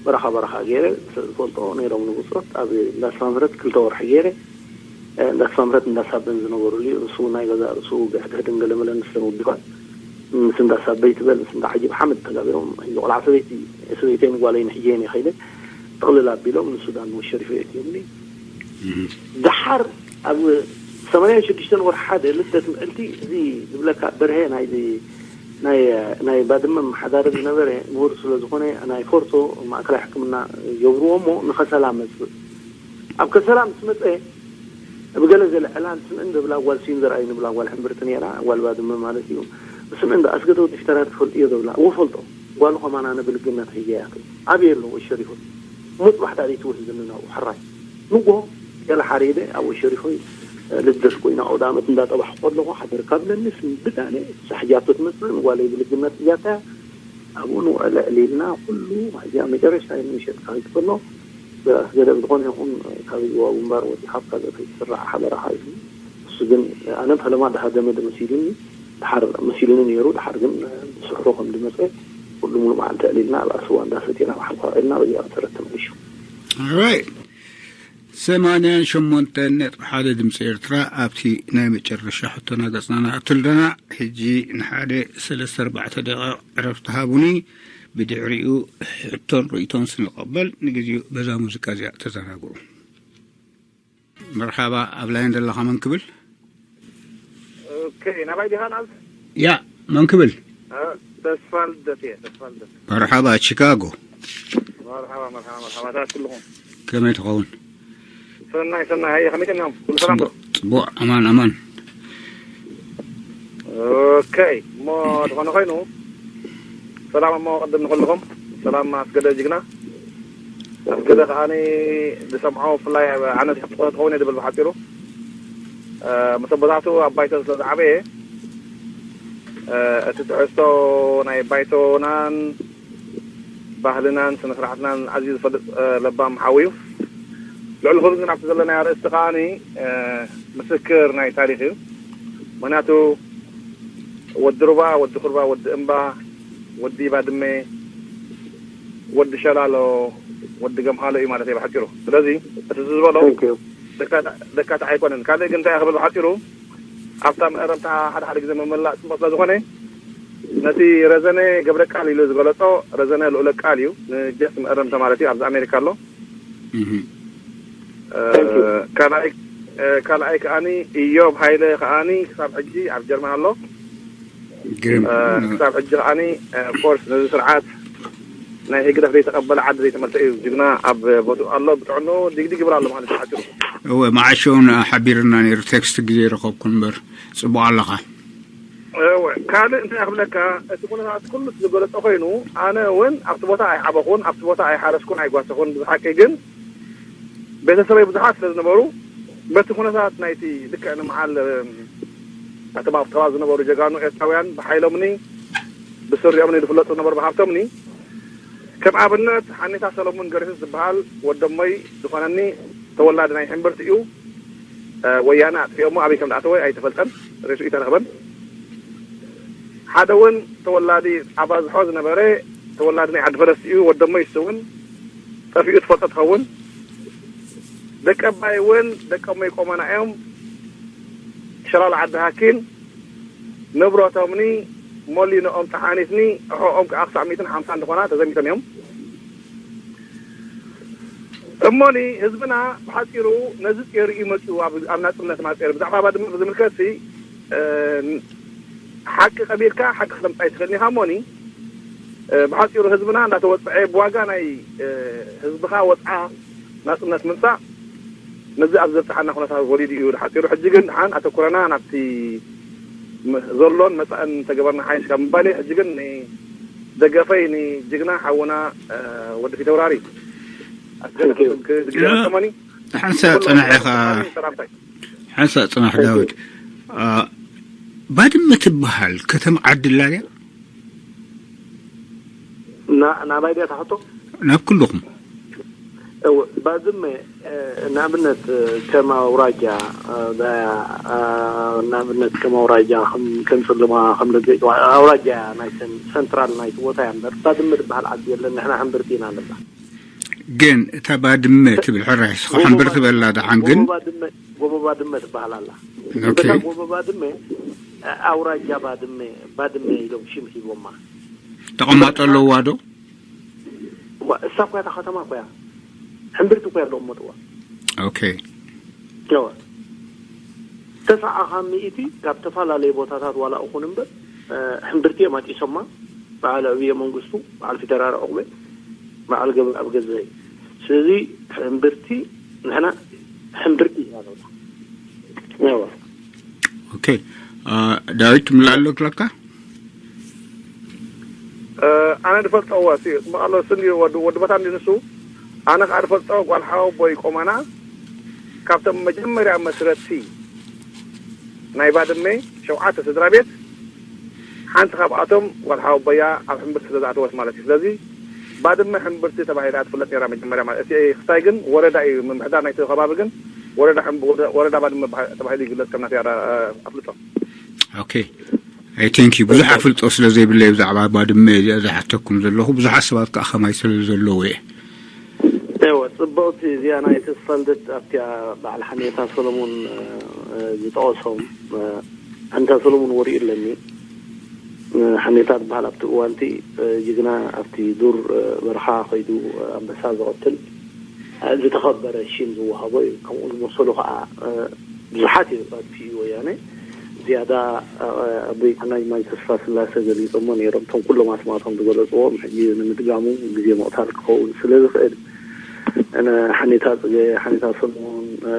በረኻ በረኻ ገይረ ዝፈልጦ ነይሮም ንብጾት ኣብ እንዳ ሳምረት ክልተ ወርሒ ገይረ። እንዳ ሳምረት እንዳ ሳበን ዝነበሩሉ እዩ። ንሱ ናይ ገዛ ርእሱ ብሕድሕድን ገለመለን ዝተን ውዲባት ምስ እንዳ ሳበይ ትበል ምስ እንዳ ዓጂብ ሓመድ ተጋቢሮም ሕጂ ቆልዓ ሰበይቲ ሰበይተይን ጓለይን ሕጂ እየ ከይደ ጥቕልል ኣቢሎም ንሱዳን ወሸሪፎ የእትዮምኒ። ደሓር ኣብ ሰማንያን ሽዱሽተን ወርሒ ሓደ ልደት ምዕልቲ እዚ ዝብለካ በርሀ ናይዚ ናይ ናይ ባድመ መሓዳሪ ዝነበረ ምሁር ስለ ዝኾነ ናይ ፎርቶ ማእከላይ ሕክምና ይገብርዎ እሞ ንኸሰላ መጽእ። ኣብ ከሰላ ምስ መጸ ብገለ ገለ ዕላል ስምዕን ዘብላ ጓል ስዩም ዘርኣይ ንብላ ጓል ሕምብርቲ ነይራ፣ ጓል ባድመ ማለት እዩ። ስምዕን ዶ ኣስገደ ወዲ ፊተራ ትፈልጥዮ ዘብላ፣ እወ ፈልጦ። ጓሉ ከማን ኣነ ብልግነት ሒዘያ ከይደ። ኣበይ ኣሎ ወሸሪፎ? እሞ ጽባሕ ዳኣ ዘይትውህዝኒ ናብኡ ሕራይ። ንግሆ ገለ ሓሪደ ኣብ ወሸሪፎይ ልደት ኮይኑ ኣውደ ኣመት እንዳጠባሕኩ ከለኹ ሓደርካ ብለኒ ስንብድ ኣነ ሳሕጃቶ ትመጽእ ንጓለይ ብልግነት ሒዛታ ኣብኡ ንውዕል ኣዕሊልና ኩሉ እዚኣ መጨረሽታ እዩ ምሸት ክኸይድ ከሎ ብኣስገደ ብዝኾነ ይኹን ካብ ይዋቡ እምበር ወዲ ሓፍካ ዘተይትስራዕ ሓበራኻ እዩ። እሱ ግን ኣነ ፈለማ ድሃ ገመድ መሲሉኒ ድሓር መሲሉኒ ነይሩ። ድሓር ግን ብስሕሩ ከም ዝመፀ ኩሉ ሙሉ መዓልቲ ኣዕሊልና ኣብ ኣስዋ እንዳሰቴና ብሓንኳ ውዒልና በዚኣ መሰረት ተመሊሹ። Alright. ሰማንያን ሸሞንተን ነጥቢ ሓደ ድምፂ ኤርትራ ኣብቲ ናይ መጨረሻ ሕቶና ገፅና ንኣቱ ኣለና። ሕጂ ንሓደ ሰለስተ ኣርባዕተ ደቂቕ ዕረፍቲ ሃቡኒ። ብድሕሪኡ ሕቶን ርእይቶን ስንቐበል ንግዜኡ በዛ ሙዚቃ እዚኣ ተዘናግዑ። መርሓባ ኣብ ላይን ዘለኻ መን ክብል? ኦኬ ናባይ ዲኻ ናዝ? ያ መን ክብል? ተስፋ ልደት እየ ተስፋ ልደት። መርሓባ ቺካጎ። መርሓባ መርሓባ መርሓባታት ኩልኹም። ከመይ ትኸውን? ሰናይ ሰናይ ሃየ ከመይ ቀኒኹም? ኩሉ ሰላም ዶ? ጽቡቕ ኣማን ኣማን። ኦኬ እሞ ዝኾነ ኮይኑ ሰላም እሞ ቅድም ንኹልኹም ሰላም ኣስገደ ጅግና ኣስገደ ከዓኒ ዝሰምዖ ብፍላይ ኣነ ትኸውን እየ ዝብል ብሓፂሩ መሰቦታቱ ኣብ ባይቶ ስለ ዝዓበየ እቲ ትሕዝቶ ናይ ባይቶናን ባህልናን ስነ ስርዓትናን ኣዝዩ ዝፈልጥ ለባም ሓዊ እዩ። ልዕሊ ኩሉ ግን ኣብቲ ዘለናዮ ኣርእስቲ ከዓኒ ምስክር ናይ ታሪክ እዩ። ምክንያቱ ወዲ ሩባ፣ ወዲ ኩርባ፣ ወዲ እምባ፣ ወዲ ባድመ፣ ወዲ ሸላሎ፣ ወዲ ገምሃሎ እዩ ማለት እዩ ብሓፂሩ። ስለዚ እቲ ዝበሎ ደካታ ኣይኮነን። ካልእ ግን እንታይ ክብል ብሓፂሩ ኣብታ መእረምታ ሓደ ሓደ ግዜ ምምላእ ፅቡቅ ስለ ዝኾነ ነቲ ረዘነ ገብረ ቃል ኢሉ ዝገለፆ ረዘነ ልኡለ ቃል እዩ ንጀስ መእረምታ ማለት እዩ ኣብዚ ኣሜሪካ ኣሎ። ካልኣይ ከዓኒ እዮብ ሃይለ ከዓኒ ክሳብ ሕጂ ኣብ ጀርመን ኣሎ። ክሳብ ሕጂ ከዓኒ ፎርስ ነዚ ስርዓት ናይ ህግደፍ ዘይተቐበለ ዓዲ ዘይተመልሰ እዩ። ጅግና ኣብ ቦትኡ ኣሎ ብጥዕኑ ዲግዲግ ይብል ኣሎ ማለት እዩ ሓፂሩ። እወ መዓሾውን ሓቢርና ነይሩ ቴክስት ግዜ ረኸብኩ እምበር ጽቡቕ ኣለኻ። እወ ካልእ እንታይ ክብለካ እቲ ኩነታት ኩሉ ዝገለጸ ኮይኑ ኣነ እውን ኣብቲ ቦታ ኣይዓበኹን ኣብቲ ቦታ ኣይሓረስኩን ኣይጓሰኹን ብሓቂ ግን ቤተሰበይ ብዙሓት ስለ ዝነበሩ በቲ ኩነታት ናይቲ ልክዕ ንመዓል እቶም ኣብቲ ከባቢ ዝነበሩ ጀጋኑ ኤርትራውያን ብሓይሎምኒ ብስሪኦምኒ ዝፍለጡ ዝነበሩ ብሃብቶምኒ ከም ኣብነት ሓኔታ ሰለሙን ገሪሁስ ዝበሃል ወደሞይ ዝኾነኒ ተወላዲ ናይ ሕምብርቲ እዩ። ወያነ ኣጥፊኦሞ ኣበይ ከም ዝኣተወ ኣይተፈልጠን። ሬስኡ ኣይተረኽበን። ሓደ እውን ተወላዲ ኣባዝሖ ዝነበረ ተወላዲ ናይ ዓዲ ፈረስ እዩ። ወደሞይ እሱ እውን ጠፊኡ ትፈልጦ ትኸውን። ደቂ ኣባይ እውን ደቂ ኣሞይ ቆመና እዮም። ሸላሎ ዓዲ ሃኪን ንብረቶምኒ ሞሊኖኦም ጠሓኒትኒ ኣሕኦም ከዓ ክሳብ ሚእትን ሓምሳን ዝኾና ተዘሚቶም እዮም። እሞኒ ህዝብና ብሓፂሩ ነዚ ፂሩ እዩ መፂኡ ኣብ ናፅነት ማፅር ብዛዕባ ባድመ ብዝምልከት ሓቂ ቀቢርካ ሓቂ ክተምፃ ይትኽእል ኢኻ እሞኒ ብሓፂሩ ህዝብና እንዳተወፀዐ ብዋጋ ናይ ህዝብኻ ወፅዓ ናፅነት ምምፃእ ነዚ ኣብ ዘብፅሓና ኩነታት ወሪዱ እዩ ሓፂሩ ሕጂ ግን ድሓን ኣተኩረና ናብቲ ዘሎን መጻእን ተገበርና ሓይሽ ካብ ምባል ሕጂ ግን ንደገፈይ ንጅግና ሓውና ወዲ ፊተውራሪ ኣስገደ ክዝግጀ ከማኒ ሓንሳ ጽናሕ ኢኻ። ሰላምታይ ሓንሳ ጽናሕ ዳዊት። ባድመ ትበሃል ከተማ ዓዲ ኣላ ድያ? ናባይ ድያ ትሓቶ? ናብ ኩልኹም። እወ፣ ባድመ ንኣብነት ከም ኣውራጃ ንኣብነት ከም ኣውራጃ ከም ጽልማ ከም ለገጭ ኣውራጃ ናይተን ሰንትራል ናይቲ ቦታ እያ እምበር ባድመ ዝበሃል ዓዲ የለን። ንሕና ሕምብርቲ ኢና ንብላ። ግን እታ ባድመ ትብል ሕራይ ስኻ ሕምብርቲ በላ ደሓን ግን ጎቦ ባድመ ትበሃል ኣላ። እታ ጎቦ ባድመ ኣውራጃ ባድመ ባድመ ኢሎም ሽም ሂቦማ። ተቐማጦ ኣለዋ ዶ? እሳ እኮ እታ ከተማ እኮ እያ ሕምብርቲ እኮ ኣለዎም መጥዋ። ኦኬ። ተስዓ ካብ ሚእቲ ካብ ተፈላለየ ቦታታት ዋላ እኹን እምበር ሕምብርቲ እዮም ኣጢሶማ። በዓል ኣብየ መንግስቱ፣ በዓል ፊተራር ዑቕበ፣ በዓል ገብረኣብ ገዛኢ። ስለዚ ሕምብርቲ ንሕና ሕምብርቲ ኢና ንብላ። ኦኬ። ዳዊት ትምላእ ኣሎ ትለካ? ኣነ ዝፈልጦ እዋ እሱ እዩ። ጽቡቕ ኣሎ፣ እሱ እንድዩ ወዲ፣ ወዲ ቦታ እንድዩ ንሱ። ኣነ ከኣ ዝፈልጦ ጓል ሓወቦይ ቆመና ካብቶም መጀመርያ መስረትቲ ናይ ባድመ ሸውዓተ ስድራ ቤት ሓንቲ ካብኣቶም ጓል ሓወቦያ ኣብ ሕምብርቲ ስለ ዝኣተወት ማለት እዩ። ስለዚ ባድመ ሕምብርቲ ተባሂላ ትፍለጥ ነይራ መጀመርያ ማለት። እቲ ክስታይ ግን ወረዳ እዩ፣ ምምሕዳር ናይቲ ከባቢ ግን ወረዳ ሕምብ-፣ ወረዳ፣ ወረዳ ባድመ በሃ-፣ ተባሂሉ ይግለጽ ከም ናተይ ኣፍልጦ። ኦኬ። ኣይ ቴንክ ዩ። ብዙሕ ኣፍልጦ ስለ ዘይብለይ ብዛዕባ ባድመ እዚኣ ዝሓተኩም ዘለኹ፣ ብዙሓት ሰባት ከኣ ከማይ ስለ ዘለዉ እየ። እወ፣ ጽብቕቲ እዚኣ ናይ ተስፋ ልደት ኣብቲኣ በዓል ሓኔታ ሰሎሞን፣ እ፣ ዝጠቐሶም፣ እ፣ ሓኔታ ሰሎሞን ወሪኡ ኣለኒ። እ፣ ሓኔታ ዝበሃል ኣብቲ እዋንቲ፣ እ፣ ጅግና ኣብቲ ዱር፣ እ፣ በረኻ ከይዱ፣ እ፣ ኣንበሳ ዝቐትል፣ እ፣ ዝተኸበረ ሽም ዝወሃቦ እዩ። ከምኡ ዝመሰሉ ከኣ፣ እ፣ ብዙሓት እዩ ኣብቲ ወያነ። ዝያዳ፣ እ፣ ኣቦይትና ይማይ ተስፋ ስላሰ ገሊጾሞ ነይሮም። እቶም ኩሎም ኣስማቶም ዝገለጽዎም ሕጂ ንምድጋሙ ግዜ ምቕታል ክኸውን ስለ ዝኽእል፣ እነ ሓኔታ ጽገ፣ ሓኔታ ሰለሞን፣ እ፣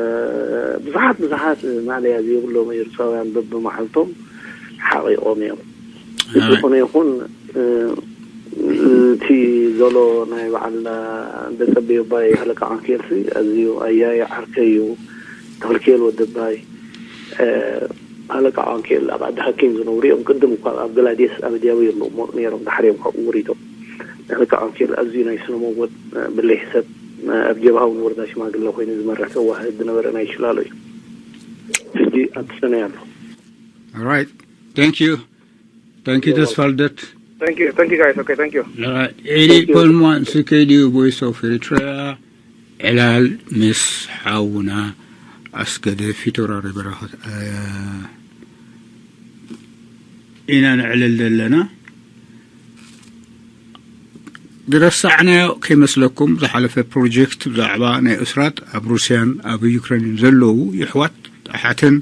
ብዙሓት፣ ብዙሓት ማእለያ ዘይብሎም ኤርትራውያን በብመዓልቶም ሓቒቖም እዮም። ኣይ። ዝኾነ ይኹን፣ እ፣ እቲ ዘሎ ናይ በዓል ደጸበዮ ኣባይ ሃለቃ ዓንኬልሲ ኣዝዩ ኣያይ ዓርከይ እዩ። ተኽልኪኤል ወዲ ኣባይ፣ እ፣ ሃለቃ ዓንኬል ኣብ ዓዲ ሓኪም ዝነብሩ እዮም። ቅድም እኳ ኣብ ገላዴስ ኣብ ድያቡ እዮም ሞ-፣ ነይሮም። ድሓር እዮም ካብኡ ወሪዶም። ሃለቃ ዓንኬል ኣዝዩ ናይ ስነ መጎት፣ እ፣ ብልሕ ሰብ፣ እ፣ ኣብ ጀብሃ እውን ወረዳ ሽማግለ ኮይኑ ዝመርሕ ተዋህድ ዝነበረ ናይ ሽላሎ እዩ። ሕጂ ኣብ ሰነ ኣሎ። Alright. Thank you. Thank you, ተስፋ ልደት። Thank you, thank you guys. Okay, thank you. Alright. Thank you. Eighty point one C K D U Voice of Eritrea. ዕላል ምስ ሓውና ኣስገደ ፊተውራሪ በረኸት፣ እ፣ ኢና ነዕልል ዘለና። ዝረሳዕናዮ ከይመስለኩም፣ ዝሓለፈ ፕሮጀክት ብዛዕባ ናይ እስራት ኣብ ሩስያን ኣብ ዩክሬንን ዘለዉ የሕዋት ኣሓትን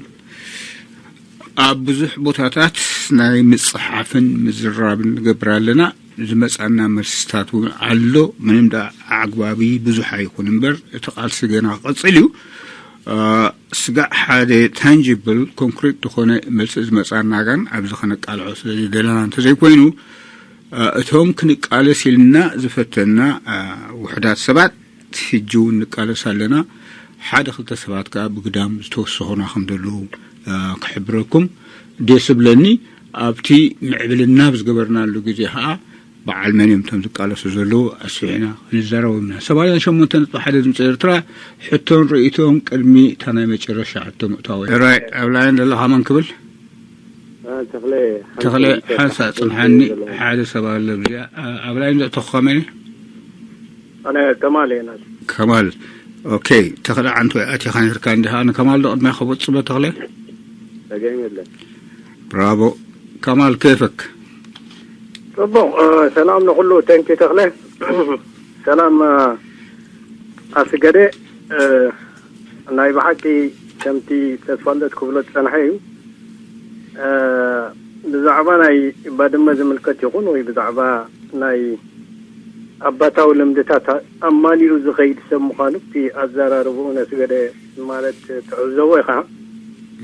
ኣብ ብዙሕ ቦታታት ናይ ምጽሓፍን ምዝራብን ንገብር ኣለና። ዝመጻና መልስታት እውን ኣሎ። ምንም ደኣ ኣዕግባቢ ብዙሕ ኣይኹን እምበር፣ እቲ ቃልሲ ገና ክቕጽል እዩ። እ፣ ስጋዕ ሓደ ታንጂብል ኮንክሪት ዝኾነ መልሲ ዝመጻና ጋን ኣብዚ ከነቃልዖ ስለ ዝደለና እንተዘይኮይኑ፣ እ፣ እቶም ክንቃለስ ኢልና ዝፈተና፣ እ፣ ውሑዳት ሰባት ሕጂ እውን ንቃለስ ኣለና። ሓደ ክልተ ሰባት ከኣ ብግዳም ዝተወሰኹና ከም ዘለዉ፣ እ፣ ክሕብረኩም ደስ እብለኒ። ኣብቲ ምዕብልና ኣብ ዝገበርናሉ ግዜ ከኣ በዓል መን እዮም እቶም ዝቃለሱ ዘለዉ ኣስፊሕና ክንዛረቦም ኢና። ሰማንያን ሸሞንተ ነጥቢ ሓደ ድምፂ ኤርትራ፣ ሕቶን ርእይቶን ቅድሚ እታ ናይ መጨረሻ ሕቶ ምእታወይ። ራይት፣ ኣብ ላይን ዘለኻ መን ክብል? አ፣ ተኽለ፣ ተኽለ፣ ሓንሳእ ሓንሳእ ጽንሓኒ፣ ዘለኹ። ሓደ ሰብ ኣሎ ኣብዚኣ። አ፣ ኣብ ላይን ዘእተኹ ከመይ? ኣነ ከማል እየ ናት። ከማል። ኦኬ፣ ተኽለ ዓንቶ ኣቲኻ ነርካ እንዲኻ። ንከማል ዶ ቅድሚያ ከብጽሎ ተኽለ? ጸገም የለን። ብራቮ። ከማል ኬፈክ? ጽቡቕ፣ እ፣ ሰላም ንኹሉ። ቴንኪ ተኽለ። ሰላም፣ እ፣ ኣስገደ። እ፣ ናይ ብሓቂ ከምቲ ተስፋልደት ክብሎ ዝጸንሐ እዩ። እ፣ ብዛዕባ ናይ ባድመ ዝምልከት ይኹን ወይ ብዛዕባ ናይ ኣባታዊ ልምድታት ኣማሊኡ ዝኸይድ ሰብ ምዃኑ እቲ ኣዘራርብኡ ነስገደ ማለት ትዕዘቦ ኢኻ።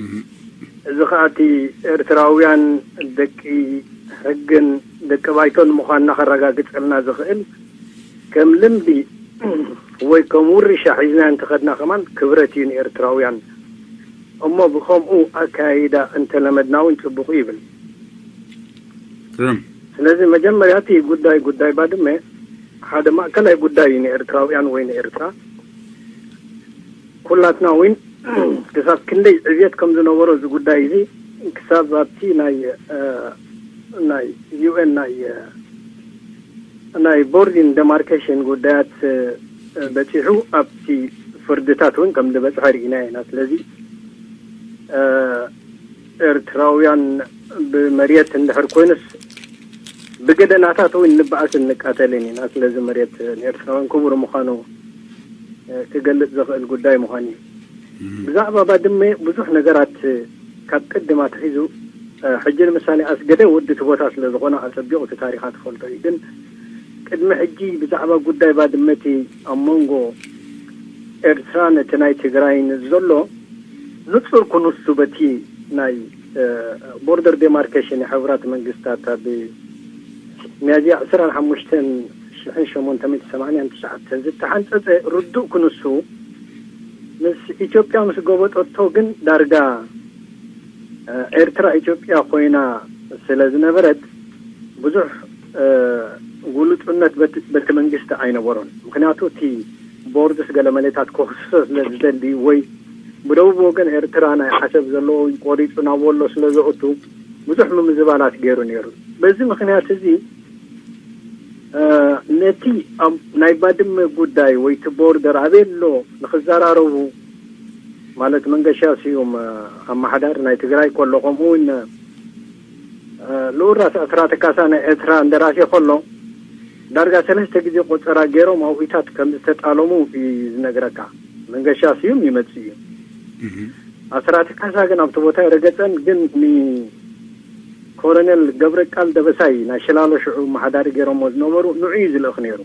እህ። እዚ ኸኣ እቲ ኤርትራውያን ደቂ ሕግን ደቂ ባይቶን ምዃንና ከረጋግጸልና ዝኽእል ከም ልምዲ ወይ ከም ውርሻ ሒዝና እንተኸድና ከማን ክብረት እዩ ንኤርትራውያን። እሞ ብኸምኡ ኣካይዳ እንተለመድና እውን ጽቡቕ ይብል። ስለዚ መጀመርያ እቲ ጉዳይ ጉዳይ ባድመ ሓደ ማእከላይ ጉዳይ እዩ ንኤርትራውያን ወይ ንኤርትራ። ኩላትና እውን ክሳብ ክንደይ ዕብየት ከም ዝነበሮ እዚ ጉዳይ እዚ ክሳብ ኣብቲ ናይ ናይ ዩ ኤን ናይ ናይ ቦርዲን ደማርኬሽን ጉዳያት በፂሑ ኣብቲ ፍርድታት እውን ከም ዝበፅሐ ርኢና ኢና። ስለዚ ኤርትራውያን ብመሬት እንድሕር ኮይኑስ ብገደናታት እውን ንበኣስ እንቃተልን ኢና። ስለዚ መሬት ንኤርትራውያን ክቡር ምዃኑ ክገልጽ ዘኽእል ጉዳይ ምዃኑ እዩ። ብዛዕባ ባድመ ብዙሕ ነገራት ካብ ቅድም ኣትሒዙ ሕጂ ንምሳሌ ኣስገደ ወዲ እቲ ቦታ ስለ ዝኾነ ኣጸቢቑ እቲ ታሪኻ ትፈልጦ እዩ። ግን ቅድሚ ሕጂ ብዛዕባ ጉዳይ ባድመ እቲ ኣብ መንጎ ኤርትራን እቲ ናይ ትግራይን ዘሎ ንጹር ክንሱ በቲ ናይ ቦርደር ዴማርኬሽን የሕቡራት መንግስታት ኣብ ሚያዝያ ዕስራን ሓሙሽተን ሽሕን ሸሞንተ ሚእቲ ሰማንያን ትሽዓተን ዝተሓንጸጸ ርዱእ ክንሱ ምስ ኢትዮጵያ ምስ ጎበጠቶ ግን ዳርጋ ኤርትራ ኢትዮጵያ ኮይና ስለ ዝነበረት ብዙሕ ጉሉጽነት በቲ መንግስቲ ኣይነበሮን። ምክንያቱ እቲ ቦርድስ ገለመሌታት ክኽስሶ ስለ ዝደሊ ወይ ብደቡብ ወገን ኤርትራ ናይ ዓሰብ ዘለዎ ቆሪጹ ናብ ወሎ ስለ ዘእቱ ብዙሕ ምምዝባላት ገይሩ ነይሩ። በዚ ምክንያት እዚ ነቲ ናይ ባድመ ጉዳይ ወይ እቲ ቦርደር ኣበይ ኣሎ ንክዘራረቡ ማለት መንገሻ ስዩም ኣመሓዳሪ ናይ ትግራይ ከሎ ከምኡ እውን ልኡራስ ኣስራተ ካሳ ናይ ኤርትራ እንደራሴ ከሎ ዳርጋ ሰለስተ ግዜ ቆጸራ ገይሮም ኣውኢታት ከም ዝተጣለሙ እዩ ዝነግረካ። መንገሻ ስዩም ይመጽእ እዩ። ኣስራተ ካሳ ግን ኣብቲ ቦታ የረገጸን ግን ኮሎኔል ገብረቃል ደበሳይ ናይ ሽላሎ ሽዑ መሓዳሪ ገይሮሞ ዝነበሩ ንዑ እዩ ዝልእኽ ነይሩ።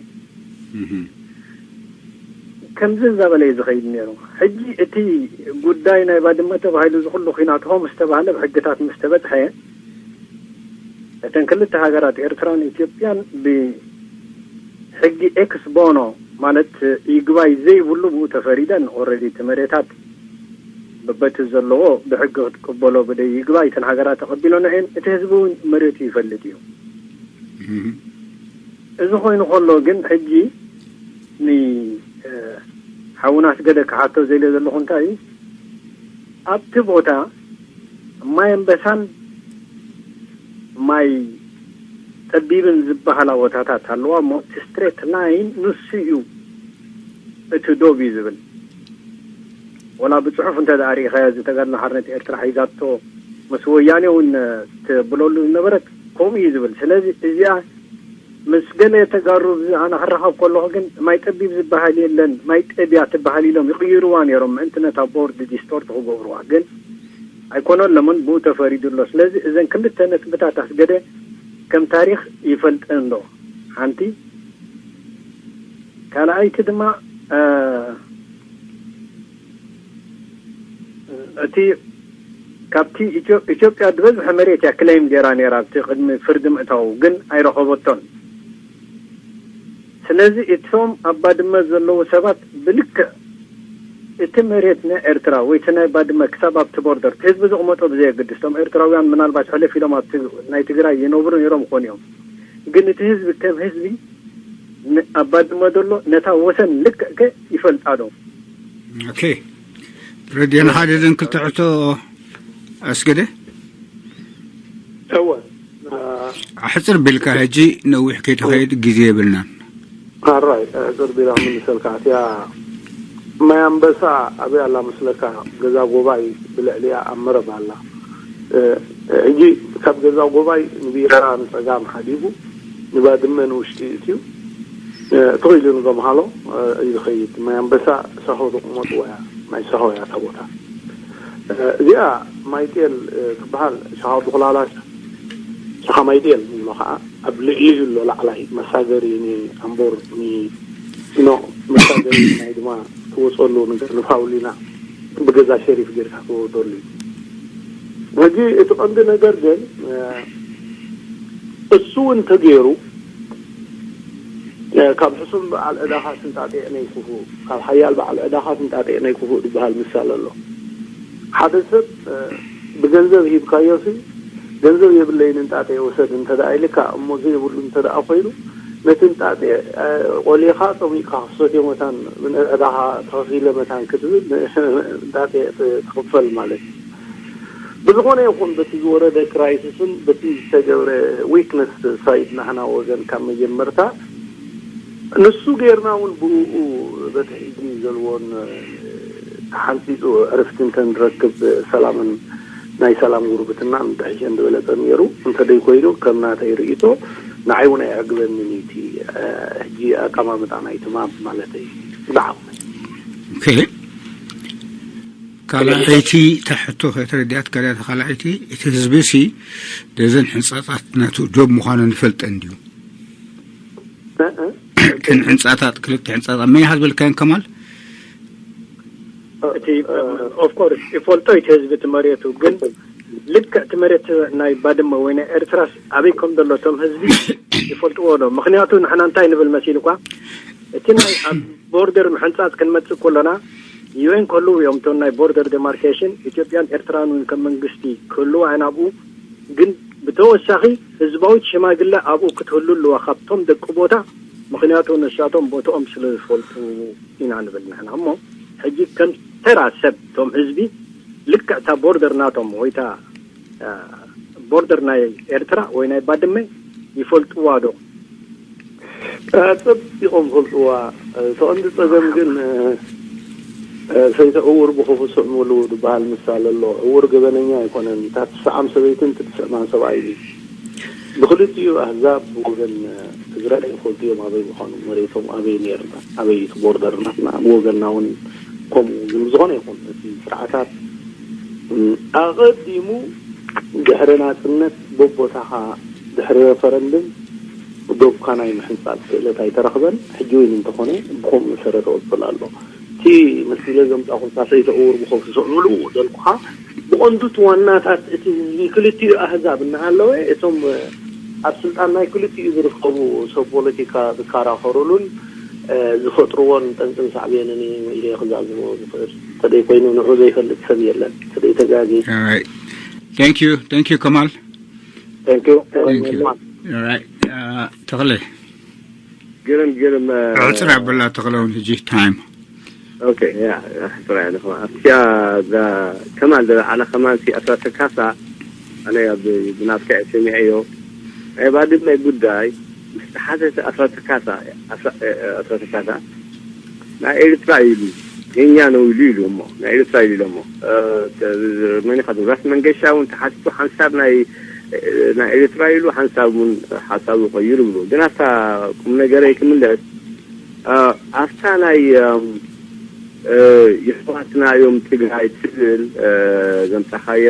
ከምዚ እንዳበለ እዩ ዝኸይድ ነይሩ። ሕጂ እቲ ጉዳይ ናይ ባድመ ተባሂሉ ዝኩሉ ኩናት ሆ ምስ ተባህለ ብሕግታት ምስ ተበጽሐ እተን ክልተ ሃገራት ኤርትራን ኢትዮጵያን ብሕጊ ኤክስ ቦኖ ማለት ይግባይ ዘይብሉ ብኡ ተፈሪደን ኦረዲ እቲ መሬታት በበቲ ዘለዎ ብሕጊ ክትቅበሎ ብደይ ይግባይ እተን ሃገራት ተቐቢሎና እየን። እቲ ህዝቢ እውን መሬቱ ይፈልጥ እዩ። እዚ ኮይኑ ከሎ ግን ሕጂ ንሓውና ኣስገደ ክሓቶ ዘለ ዘለኹ እንታይ እዩ ኣብቲ ቦታ ማይ ኣንበሳን ማይ ጠቢብን ዝበሃላ ቦታታት ኣለዋ እሞ እቲ ስትሬት ላይን ንሱ እዩ እቲ ዶብ እዩ ዝብል። ወላ ብፅሑፍ እንተ ደኣ ርኢኻዮ እዚ ተጋድሎ ሓርነት ኤርትራ ሒዛቶ ምስ ወያኔ እውን ትብለሉ ዝነበረት ከምኡ እዩ ዝብል። ስለዚ እዚኣ ምስ ገለ ተጋሩ ኣነ ክራኸብ ከለኹ ግን ማይ ጠቢብ ዝበሃል የለን ማይ ጠብያ ትበሃል ኢሎም ይቕይርዋ ነይሮም ምእንቲ ነታ ቦርድ ዲስቶርት ክገብርዋ ግን ኣይኮነሎምን ብኡ ተፈሪዱ ኣሎ። ስለዚ እዘን ክልተ ነጥብታት ኣስገደ ከም ታሪኽ ይፈልጠን ዶ ሓንቲ ካልኣይቲ ድማ እቲ ካብቲ ኢትዮጵያ ዝበዝሐ መሬት እያ ክለይም ገይራ ነይራ ኣብቲ ቅድሚ ፍርዲ ምእታው ግን ኣይረኸበቶን። ስለዚ እቶም ኣብ ባድመ ዘለዉ ሰባት ብልክዕ እቲ መሬት ናይ ኤርትራ ወይ እቲ ናይ ባድመ ክሳብ ኣብቲ ቦርደር እቲ ህዝቢ ዝቕመጦ ብዘየገድስ እቶም ኤርትራውያን ምናልባት ሕልፍ ኢሎም ኣብ ናይ ትግራይ ይነብሩ ነይሮም ይኾኑ እዮም። ግን እቲ ህዝቢ ከም ህዝቢ ኣብ ባድመ ዘሎ ነታ ወሰን ልክዕ ከ ይፈልጣ ዶ? ኦኬ ረድዮና ሓደ ዘን ክልተ ሕቶ ኣስገደ እወ ኣሕፅር ቢልካ ሕጂ ነዊሕ ከይትኸይድ ግዜ የብልናን ኣራይ ሕፅር ቢላ ምንሰልካ እቲያ ማይ ኣንበሳ ኣበይ ኣላ መስለካ ገዛ ጎባይ ብልዕሊያ ኣብ መረብ ኣላ ሕጂ ካብ ገዛ ጎባይ ንቢራ ንፀጋም ሓዲጉ ንባድመ ንውሽጢ እትዩ ትኽኢሉ ንገምሃሎ እዩ ዝኸይድ ማይ ኣንበሳ ሳሆ ዝቕመጥዎ እያ ናይ ሳሆ እያ እታ ቦታ እዚኣ ማይ ጤል ትበሃል ሻኻ ዱኽላላ ሻኻ ማይ ጤል ንብሎ ከዓ ኣብ ልዕሊኡ ኣሎ ላዕላይ መሳገሪ ንኣምቦር ንኖ መሳገሪ ናይ ድማ ትወፀሉ ነገር ንፋውሊና ብገዛ ሸሪፍ ጌርካ ትወርደሉ እዩ ሕጂ እቲ ቀንዲ ነገር ግን እሱ እውን ተገይሩ ካብ ሕሱም በዓል ዕዳኻ ትንጣጤ ነይክፉእ፣ ካብ ሓያል በዓል ዕዳኻ ትንጣጤ ነይክፉእ ዝበሃል ምሳል ኣሎ። ሓደ ሰብ ብገንዘብ ሂብካዮ ሲ ገንዘብ የብለይን እንጣጤ ውሰድ እንተ ደኣ ኢልካ እሞ ዘይብሉ እንተ ደኣ ኮይኑ ነቲ እንጣጤ ቆሊኻ ጸሚቕካ ክትሰትዮ መታን ዕዳኻ ተኸፊለ መታን ክትብል እንጣጤ ትኽፈል ማለት እዩ። ብዝኾነ ይኹን በቲ ዝወረደ ክራይሲስን በቲ ዝተገብረ ዊክነስ ሳይድ ናህና ወገን ካብ መጀመርታ ንሱ ጌርና እውን ብኡ በቲ ሕጂ ዘለዎን ተሓንፂፁ ዕርፍቲ እንተንረክብ ሰላምን ናይ ሰላም ጉርብትናን ብሕሸን ዝበለፀ ነይሩ። እንተደይ ኮይኑ ከም ናተይ ርእይቶ ንዓይ እውን ኣይዕግበንን እዩ እቲ ሕጂ ኣቀማምጣ ናይቲ ማፕ ማለተይ ብዓቕመይ። ካልኣይቲ ተሕቶ ከተረዲኣት ካልኣይቲ ካልኣይቲ እቲ ህዝቢ ሲ ደዘን ሕንፃጣት ናቱ ዶብ ምዃኑ ንፈልጠን ድዩ? እተን ሕንፃታት ክልተ ሕንፃታት መን ኢኻ ዝበልካየን ከማል? እቲ ኦፍኮርስ ይፈልጦ እቲ ህዝቢ እቲ መሬቱ ግን ልክዕ እቲ መሬት ናይ ባድመ ወይ ናይ ኤርትራስ ኣበይ ከም ዘሎ እቶም ህዝቢ ይፈልጥዎ ዶ? ምክንያቱ ንሕና እንታይ ንብል መሲልኳ እቲ ናይ ኣብ ቦርደር ምሕንፃፅ ክንመፅእ ከሎና ዩኤን ከህልው እዮም እቶም ናይ ቦርደር ዴማርኬሽን ኢትዮጵያን ኤርትራን እውን ከም መንግስቲ ክህልዋ እየን ኣብኡ ግን ብተወሳኺ ህዝባዊት ሽማግለ ኣብኡ ክትህሉ ኣለዋ ካብቶም ደቂ ቦታ ምክንያቱ ንሳቶም ቦትኦም ስለ ዝፈልጡ ኢና ንብል ንሕና እሞ ሕጂ ከም ተራ ሰብ እቶም ህዝቢ ልክዕ እታ ቦርደር ናቶም ወይ እታ ቦርደር ናይ ኤርትራ ወይ ናይ ባድመ ይፈልጥዋ ዶ? ኣጸቢቖም ፈልጥዋ። እቲ ቀንዲ ጸገም ግን ሰይተ ዕውር ብኸፉ ስዕምሉ ዝበሃል ምሳለ ኣሎ። ዕውር ገበነኛ ኣይኮነን። እታ ትስዓም ሰበይትን ትስዕማን ሰብኣይ እዩ። ብክልቲኡ ኣህዛብ ብወገን ትግራይ ይፈልጡ እዮም ኣበይ ምዃኑ፣ መሬቶም ኣበይ ነይርና፣ ኣበይ እቲ ቦርደር ናትና፣ ብወገንና እውን ከምኡ። ግን ዝኾነ ይኹን እቲ ስርዓታት ኣቐዲሙ ድሕሪ ናፅነት በቦታኻ ድሕሪ ረፈረንድም ዶብካ ናይ ምሕንፃፅ ክእለት ኣይተረኽበን። ሕጂ እውን እንተኾነ ብኸምኡ መሰረት እቕፅል ኣሎ። እቲ መሲለ ዘምፃኹም ሳሰይ ተእውር ብኸም ዝስዕምሉ ዘልኩኻ ብቐንዱ እቲ ዋናታት እቲ ህዝቢ ክልቲኡ ኣህዛብ እናሃለወ እቶም ኣብ ስልጣን ናይ ክልቲኡ ዝርከቡ ሰብ ፖለቲካ ዝከራኸሩሉን ዝፈጥርዎን ጠንቅን ሳዕቤንን እዩ ኢለ ክዛዝሞ ዝኽእል። ተደይ ኮይኑ ንዑ ዘይፈልጥ ሰብ የለን። ተደይ ተጋጊ። Thank you. Thank you, Kamal. Thank you. Thank you. All right. Uh, ተኽለ ግርም ግርም ዕፅር ኣበላ ተኽለውን ሕጂ ታይም ኦኬ ያ ሕፅር ያለ ከማን ኣብቲያ ከማል ዝለዓለ ከማን ሲ ኣስራተ ካሳ ኣነ ኣብ ብናትካ እየ ሰሚዐዮ ናይ ባድመ ጉዳይ ምስ ተሓተተ ኣስራተ ካሳ ኣስራተ ካሳ ናይ ኤርትራ ኢሉ የኛ ነው ኢሉ ኢሉ እሞ ናይ ኤርትራ ኢሉ ኢሎሞ መኒኻ ራስ መንገሻ እውን ተሓቲቱ ሓንሳብ ናይ ናይ ኤርትራ ኢሉ ሓንሳብ እውን ሓሳቡ ይቐይሩ ብሎ ግን ኣብታ ቁም ነገረይ ክምለስ ኣብታ ናይ የሕዋትና እዮም ትግራይ ትብል ዘምፃኻያ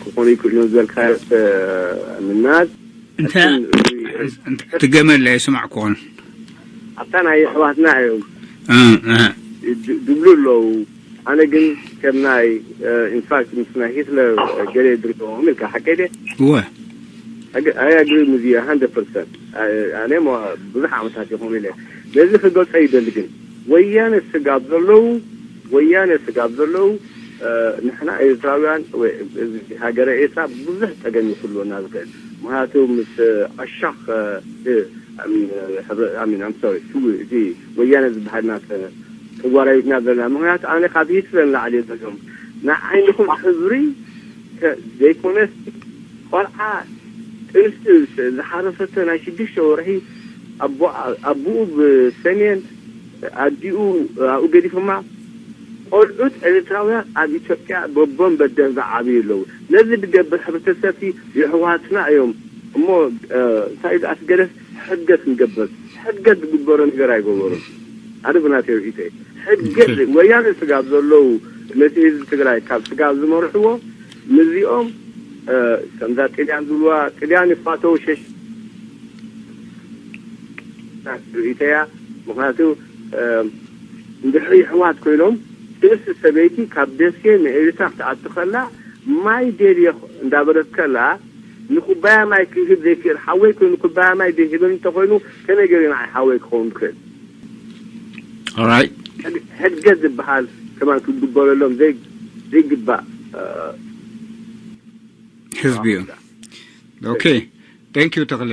ክኾኑ ይክእሉ ዝበልካዮ ምናዝ እንታይ ትገመለ ኣይስማዕኩን ኣብታ ናይ የሕዋትና እዮም ድብሉ ኣለዉ ኣነ ግን ከም ናይ ኢንፋክት ምስ ናይ ሂትለር ገለ ድርገዎም ኢልካ ሓቀይ ደ እወ ኣይ ኣግሪ ሙዚያ ሃንድረድ ፐርሰንት ኣነ ብዙሕ ዓመታት ይኾኑ ኢለ ነዚ ክገልፀ ይደሊ ግን ወያነ ስጋብ ዘለዉ ወያነ ስጋብ ዘለዉ ንሕና ኤርትራውያን ሃገረ ኤርትራ ብዙሕ ፀገም ይክልወና ዝኽእል ምክንያቱ ምስ ኣሻኽ ኣሚን ኣም ሶሪ እቲ ወያነ ዝበሃል ናተ ተጓራቢትና ዘለና ምክንያቱ ኣነ ካብ ሂትለር ንላዕሊ ዘለኹም ንዓይንኹም ክብሪ ዘይኮነስ ቆልዓ ጥንስቲ ዝሓረሰቶ ናይ ሽዱሽተ ወርሒ ኣቦኣ- ኣቦኡ ብሰሜን ኣዲኡ ኣብኡ ገዲፎማ ቆልዑት ኤርትራውያን ኣብ ኢትዮጵያ በቦም በደም ዝዓብዩ ኣለዉ ነዚ ዝገብር ሕብረተሰብሲ የሕዋትና እዮም እሞ እንታይ ኢሉ ኣስገደስ ሕገት ንገብር ሕገት ዝግበሮ ነገር ኣይገበሩን ኣነ ብናተይ ርእይቶ ሕገት ወያነ ስጋብ ዘለዉ ነቲ ህዝቢ ትግራይ ካብ ስጋብ ዝመርሕዎ ምስዚኦም ከምዛ ጥልያን ዝብልዋ ጥልያን ይፋተው ሸሽ ርእይተያ ምክንያቱ እንድሕሪ ይሕዋት ኮይኖም ትንስ ሰበይቲ ካብ ደሴ ንኤርትራ ክትኣቱ ከላ ማይ ደልየ እንዳበለት ከላ ንኩባያ ማይ ክህብ ዘይክእል ሓወይ ኮይኑ ኩባያ ማይ ዘይህበን እንተኮይኑ ከመይ ገይሩ ንዓይ ሓወይ ክኸውን ክእል? Alright. ሕድገት ዝበሃል ከማን ክግበረሎም ዘይግባእ ህዝቢ እዩ። Okay. Thank you ተኽለ።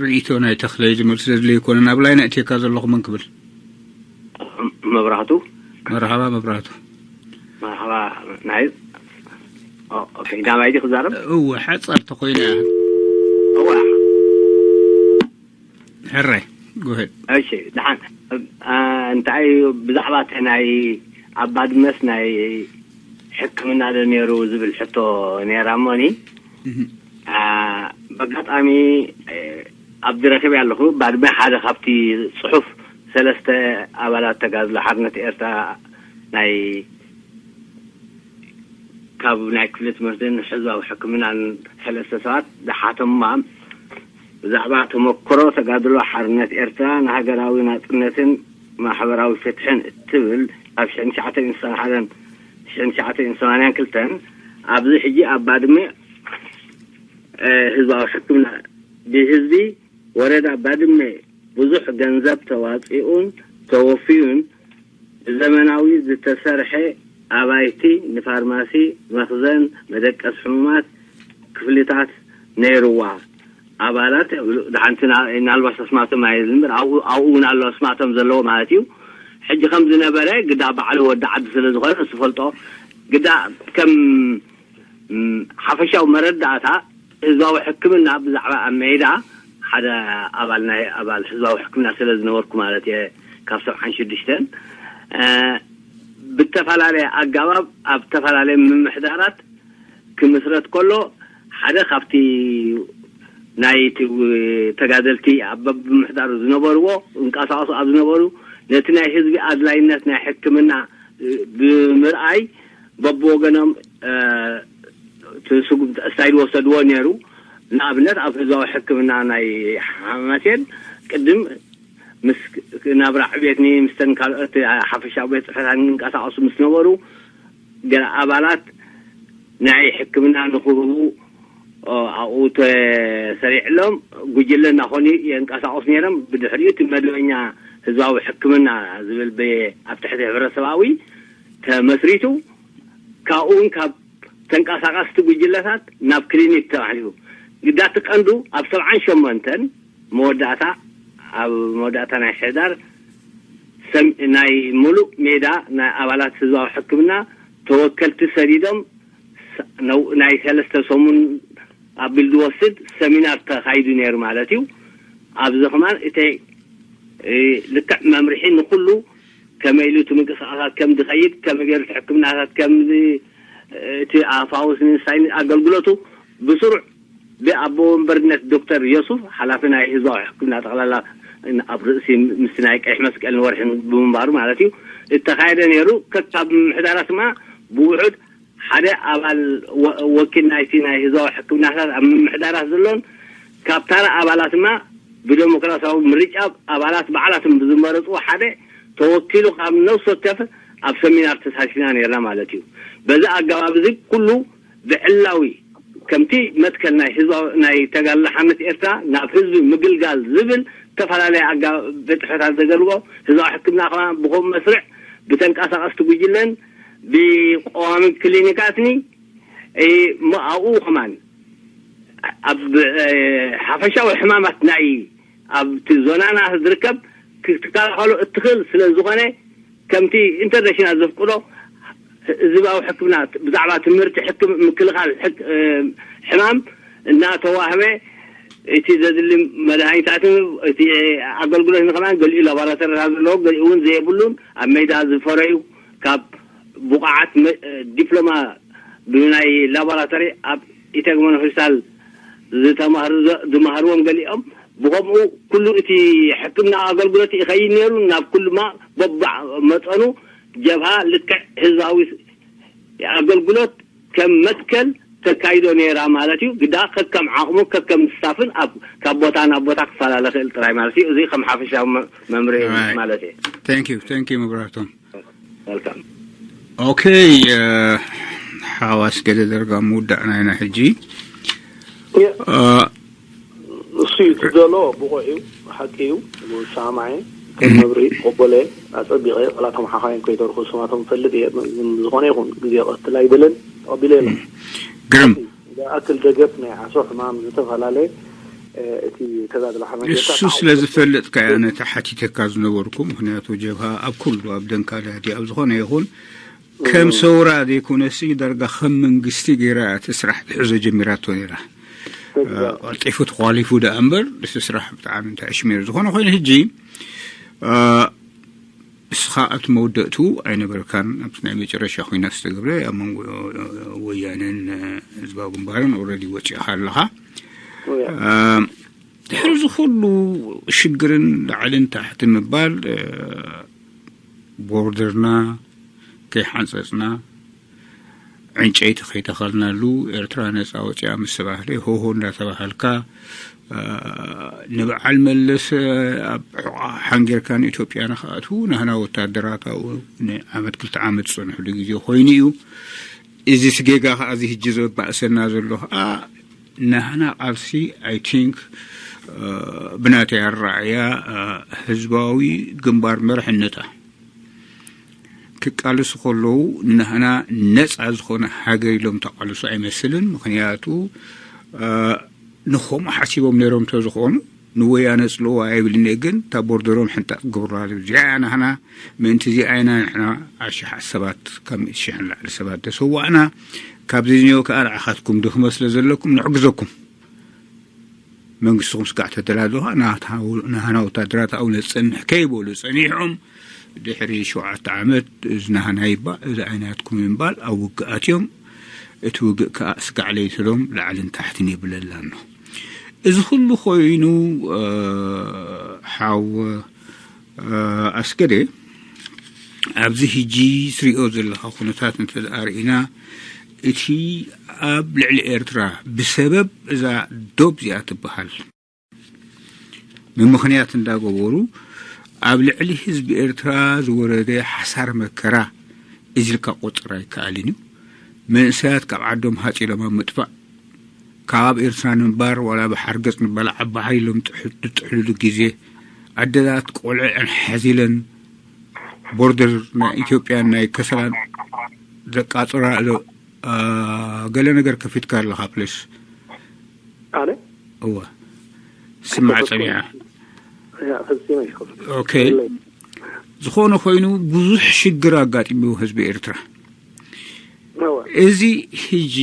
ርኢቶ ናይ ተኽለ ዝመልስ ዘድልዮ ይኮነ። ናብ ላይን ኣእትየካ ዘለኹ መን ክብል? መብራህቱ። መርሓባ መብራህቱ። መርሓባ ናይ ናባይ ዲ ክዛረብ? እወ ሓፃር ተኮይነ። እዋ ሕራይ ጉህድ። እሺ ደሓን። እንታይ ብዛዕባ እቲ ናይ ኣብ ባድመስ ናይ ሕክምና ዶ ነይሩ ዝብል ሕቶ ነይራ እሞኒ። በጋጣሚ ኣብዚ ረኺበ ኣለኹ። ባድመ ሓደ ካብቲ ፅሑፍ ሰለስተ ኣባላት ተጋድሎ ሓርነት ኤርትራ ናይ ካብ ናይ ክፍሊ ትምህርትን ሕዝባዊ ሕክምናን ሰለስተ ሰባት ዝሓተማ ብዛዕባ ተመክሮ ተጋድሎ ሓርነት ኤርትራ ንሃገራዊ ናፅነትን ማሕበራዊ ፍትሕን እትብል ኣብ ሽሕን ትሽዓተ ሚእትን ሰብዓን ሓደን ሽሕን ትሽዓተ ሚእትን ሰማንያን ክልተን ኣብዚ ሕጂ ኣብ ባድመ ህዝባዊ ሕክምና ብህዝቢ ወረዳ ባድመ ብዙሕ ገንዘብ ተዋፂኡን ተወፍዩን ብዘመናዊ ዝተሰርሐ ኣባይቲ ንፋርማሲ፣ መኽዘን፣ መደቀስ ሕሙማት ክፍልታት ነይርዋ። ኣባላት ደሓንቲ ናልባሽ ኣስማቶም ኣይዝምር ኣብኡ እውን ኣሎ ኣስማቶም ዘለዎ ማለት እዩ። ሕጂ ከም ዝነበረ ግዳ ባዕሉ ወዲ ዓዲ ስለ ዝኾነ ንሱ ፈልጦ ግዳ ከም ሓፈሻዊ መረዳእታ ህዝባዊ ሕክምና ብዛዕባ ኣብ ሜዳ ሓደ ኣባል ናይ ኣባል ህዝባዊ ሕክምና ስለ ዝነበርኩ ማለት እየ ካብ ሰብዓን ሽዱሽተን ብተፈላለየ ኣጋባብ ኣብ ዝተፈላለየ ምምሕዳራት ክምስረት ከሎ ሓደ ካብቲ ናይ ተጋደልቲ ኣብ ምምሕዳሩ ዝነበርዎ እንቀሳቀሱ ኣብ ዝነበሩ ነቲ ናይ ህዝቢ ኣድላይነት ናይ ሕክምና ብምርኣይ በብወገኖም ስጉምቲ እስታይ ዝወሰድዎ ነይሩ። ንኣብነት ኣብ ህዝባዊ ሕክምና ናይ ሓማሴን ቅድም ምስ ናብራ ዕቤትኒ ምስተን ካልኦት ሓፈሻዊ ቤት ፅሕፈታት ንንቀሳቀሱ ምስ ነበሩ ገለ ኣባላት ናይ ሕክምና ንክህቡ ኣብኡ ተሰሪዕሎም ጉጅለ እናኾኑ የንቀሳቀሱ ነይሮም። ብድሕሪኡ እቲ መደበኛ ህዝባዊ ሕክምና ዝብል ኣብ ትሕቲ ሕብረተሰባዊ ተመስሪቱ ካብኡ እውን ካብ ተንቀሳቀስቲ ጉጅለታት ናብ ክሊኒክ ተባሕሊፉ ግዳቲ ቀንዱ ኣብ ሰብዓን ሸሞንተን መወዳእታ ኣብ መወዳእታ ናይ ሕዳር ናይ ሙሉእ ሜዳ ናይ ኣባላት ህዝባዊ ሕክምና ተወከልቲ ሰዲዶም ናይ ሰለስተ ሰሙን ኣቢል ዝወስድ ሰሚናር ተኻይዱ ነይሩ ማለት እዩ። ኣብዚ ከማን እቲ ልክዕ መምርሒ ንኩሉ ከመይ ኢሉ እቲ ምንቅስቃሳት ከም ዝኸይድ ከመይ ገይሩ ሕክምናታት ከም እቲ ኣፋውስ ንንሳይ ኣገልግሎቱ ብስሩዕ ብኣቦ ወንበርነት ዶክተር ዮሱፍ ሓላፊ ናይ ህዝባዊ ሕክምና ጠቕላላ ኣብ ርእሲ ምስ ናይ ቀይሕ መስቀል ንወርሒ ብምንባሩ ማለት እዩ እተኻየደ ነይሩ። ከካብ ምምሕዳራት ድማ ብውሑድ ሓደ ኣባል ወኪል ናይቲ ናይ ህዝባዊ ሕክምናታት ኣብ ምምሕዳራት ዘሎን ካብ ታራ ኣባላት ድማ ብደሞክራሲያዊ ምርጫ ኣባላት ባዕላትን ብዝመረፅዎ ሓደ ተወኪሉ ካብ ነፍሲ ወከፍ ኣብ ሰሚናር ተሳቲፍና ነርና ማለት እዩ። በዚ ኣገባብ እዚ ኩሉ ብዕላዊ ከምቲ መትከል ናይ ህዝባዊ ናይ ተጋድሎ ሓርነት ኤርትራ ናብ ህዝቢ ምግልጋል ዝብል ዝተፈላለየ ኣገባብ ቤት ጽሕፈታት ዘገልግሎ ህዝባዊ ሕክምና ከኣ ብኸምኡ መስርዕ ብተንቀሳቐስቲ ጉጅለን ብቀዋሚ ክሊኒካትኒ እሞ ኣብኡ ከማን ኣብ ሓፈሻዊ ሕማማት ናይ ኣብቲ ዞናና ዝርከብ ክትከላኸሎ እትኽእል ስለ ዝኾነ ከምቲ ኢንተርናሽናል ዘፍቅዶ ህዝባዊ ሕክምና ብዛዕባ ትምህርቲ ሕክም ምክልኻል ሕማም እናተዋህበ እቲ ዘድሊ መድሃኒታትን እቲ ኣገልግሎት ንኸማን ገሊኡ ላቦራቶሪታት ዘለዎ ገሊኡ እውን ዘየብሉን ኣብ ሜዳ ዝፈረዩ ካብ ብቑዓት ዲፕሎማ ብናይ ላቦራቶሪ ኣብ ኢተግመን ሆስፒታል ዝተማህሩ ዝማህርዎም ገሊኦም ብኸምኡ ኩሉ እቲ ሕክምና ኣገልግሎት ይኸይድ ነይሩ ናብ ኩሉማ በባዕ መጠኑ ጀብሃ ልክዕ ህዝባዊ ኣገልግሎት ከም መትከል ተካይዶ ነይራ ማለት እዩ። ግዳ ከከም ዓቕሙ ከከም ስታፍን ኣብ ካብ ቦታ ናብ ቦታ ክፈላለ ክእል ጥራይ ማለት እዩ። እዚ ከም ሓፈሻዊ መ- መምርሒ እዩ። Right. ማለት እዩ። Thank you, thank you መብራህቶም። Welcome. ኦኬ፣ ሓዋስ ገደ ደርጋ ምውዳእና ኢና ሕጂ። እሱ እዩ ትደሎ፣ ብቑዕ እዩ፣ ሓቂ እዩ። ሰማዒ ከም መብርሂ ቆቦለ ኣጸቢቐ፣ ዋላ እቶም ሓኻይም ከይተርፉ ስማቶም ፈልጥ እየ። ግን ዝኾነ ይኹን ግዜ ቀትል ኣይደልን፣ ተቐቢለ የለን። ግርም። ዝኣክል ደገፍ ናይ ዓሶ ሕማም ዝተፈላለየ እቲ ተጋድሎ ሓመድ እሱ ስለ ዝፈልጥ ከያ ነቲ ሓቲተካ ዝነበርኩ። ምክንያቱ ጀብሃ ኣብ ኩሉ ኣብ ደንካዳዲ ኣብ ዝኾነ ይኹን ከም ሰውራ ዘይኮነሲ ዳርጋ ከም መንግስቲ ገይራ እቲ ስራሕ ትሕዞ ጀሚራቶ ነይራ። ቀልጢፉ ተኳሊፉ ደኣ እምበር እቲ ስራሕ ብጣዕሚ እንታይ ሽሜር ዝኾነ ኮይኑ ሕጂ እስኻ ኣብቲ መወደእቱ ኣይነበርካን። ኣብቲ ናይ መጨረሻ ኮይና ዝተገብረ ኣብ መንጎ ወያነን ህዝባዊ ግንባርን ኦልሬዲ ወፂእኻ ኣለኻ። ድሕሪ እዚ ኩሉ ሽግርን ላዕልን ታሕቲ ምባል ቦርደርና ከይሓንፀፅና ዕንጨይቲ ከይተኸልናሉ ኤርትራ ነፃ ወፂኣ ምስ ተባህለ ሆሆ እንዳተባሃልካ ንበዓል መለስ ኣብ ሕቋ ሓንጌርካ ንኢትዮጵያ ንክኣትዉ ናህና ወታደራት ኣብኡ ንዓመት ክልተ ዓመት ዝፀንሕሉ ግዜ ኮይኑ እዩ። እዚ ስጌጋ ከዓ እዚ ህጂ ዘባእሰና ዘሎ ከዓ ናህና ቃልሲ I think ብናተይ ኣረኣእያ ህዝባዊ ግንባር መርሕነታ ክቃልሱ ከለዉ ንናህና ነፃ ዝኾነ ሃገር ኢሎም ተቃልሱ ኣይመስልን። ምክንያቱ ንኸምኡ ሓሲቦም ነይሮም ተዝኾኑ ንወያነ ጽልዋ ኣይብልን እየ፣ ግን እታ ቦርደሮም ሕንጣጥ ግብሩላ ዝብል እዚኣ እያ ናህና። ምእንቲ እዚኣ ኢና ንሕና ኣሽሓት ሰባት ካብ ሚእቲ ሽሕ ንላዕሊ ሰባት ተሰዋእና። ካብዚ ዝኒኦ ከዓ ንዓኻትኩም ድኽመት ስለ ዘለኩም ንሕግዘኩም። መንግስትኹም ስጋዕ ተደላድሉ ከዓ ናህና ወታደራት ኣብኡ ነፅንሕ ከይበሉ ፀኒሖም ድሕሪ ሸውዓተ ዓመት እዚ ናህና ይባል እዚ ኣይናትኩም ይምባል ኣብ ውግእ ኣትዮም። እቲ ውግእ ከዓ ስጋዕ ለይትሎም ላዕልን ታሕትን የብለላ ኣሎ። እዚ ኩሉ ኮይኑ ሓው ኣስገደ ኣብዚ ሕጂ ትሪኦ ዘለኻ ኩነታት እንተደኣ ርኢና እቲ ኣብ ልዕሊ ኤርትራ ብሰበብ እዛ ዶብ እዚኣ ትበሃል ንምኽንያት እንዳገበሩ ኣብ ልዕሊ ህዝቢ ኤርትራ ዝወረደ ሓሳር መከራ እዚ ኢልካ ቆጽር ኣይከኣልን እዩ። መንእሰያት ካብ ዓዶም ሃጺሎም ኣብ ምጥፋእ ካብ ኣብ ኤርትራ ንምባር ዋላ ብሓርገጽ ንበላዕ ኣብ ባሕሪ ኢሎም ዝጥሕልሉ ግዜ ኣደታት ቆልዐን ሓዚለን ቦርደር ናይ ኢትዮጵያን ናይ ከሰላን ዘቃጽራ ገለ ነገር ከፊትካ ኣለኻ ፕሊስ። ኣነ እወ ስማዕ ጸኒዓ። ያ ፈጺመ ይኸፍ ኦኬ ዝኾነ ኮይኑ ብዙሕ ሽግር ኣጋጢሙ ህዝቢ ኤርትራ። እወ እዚ ሕጂ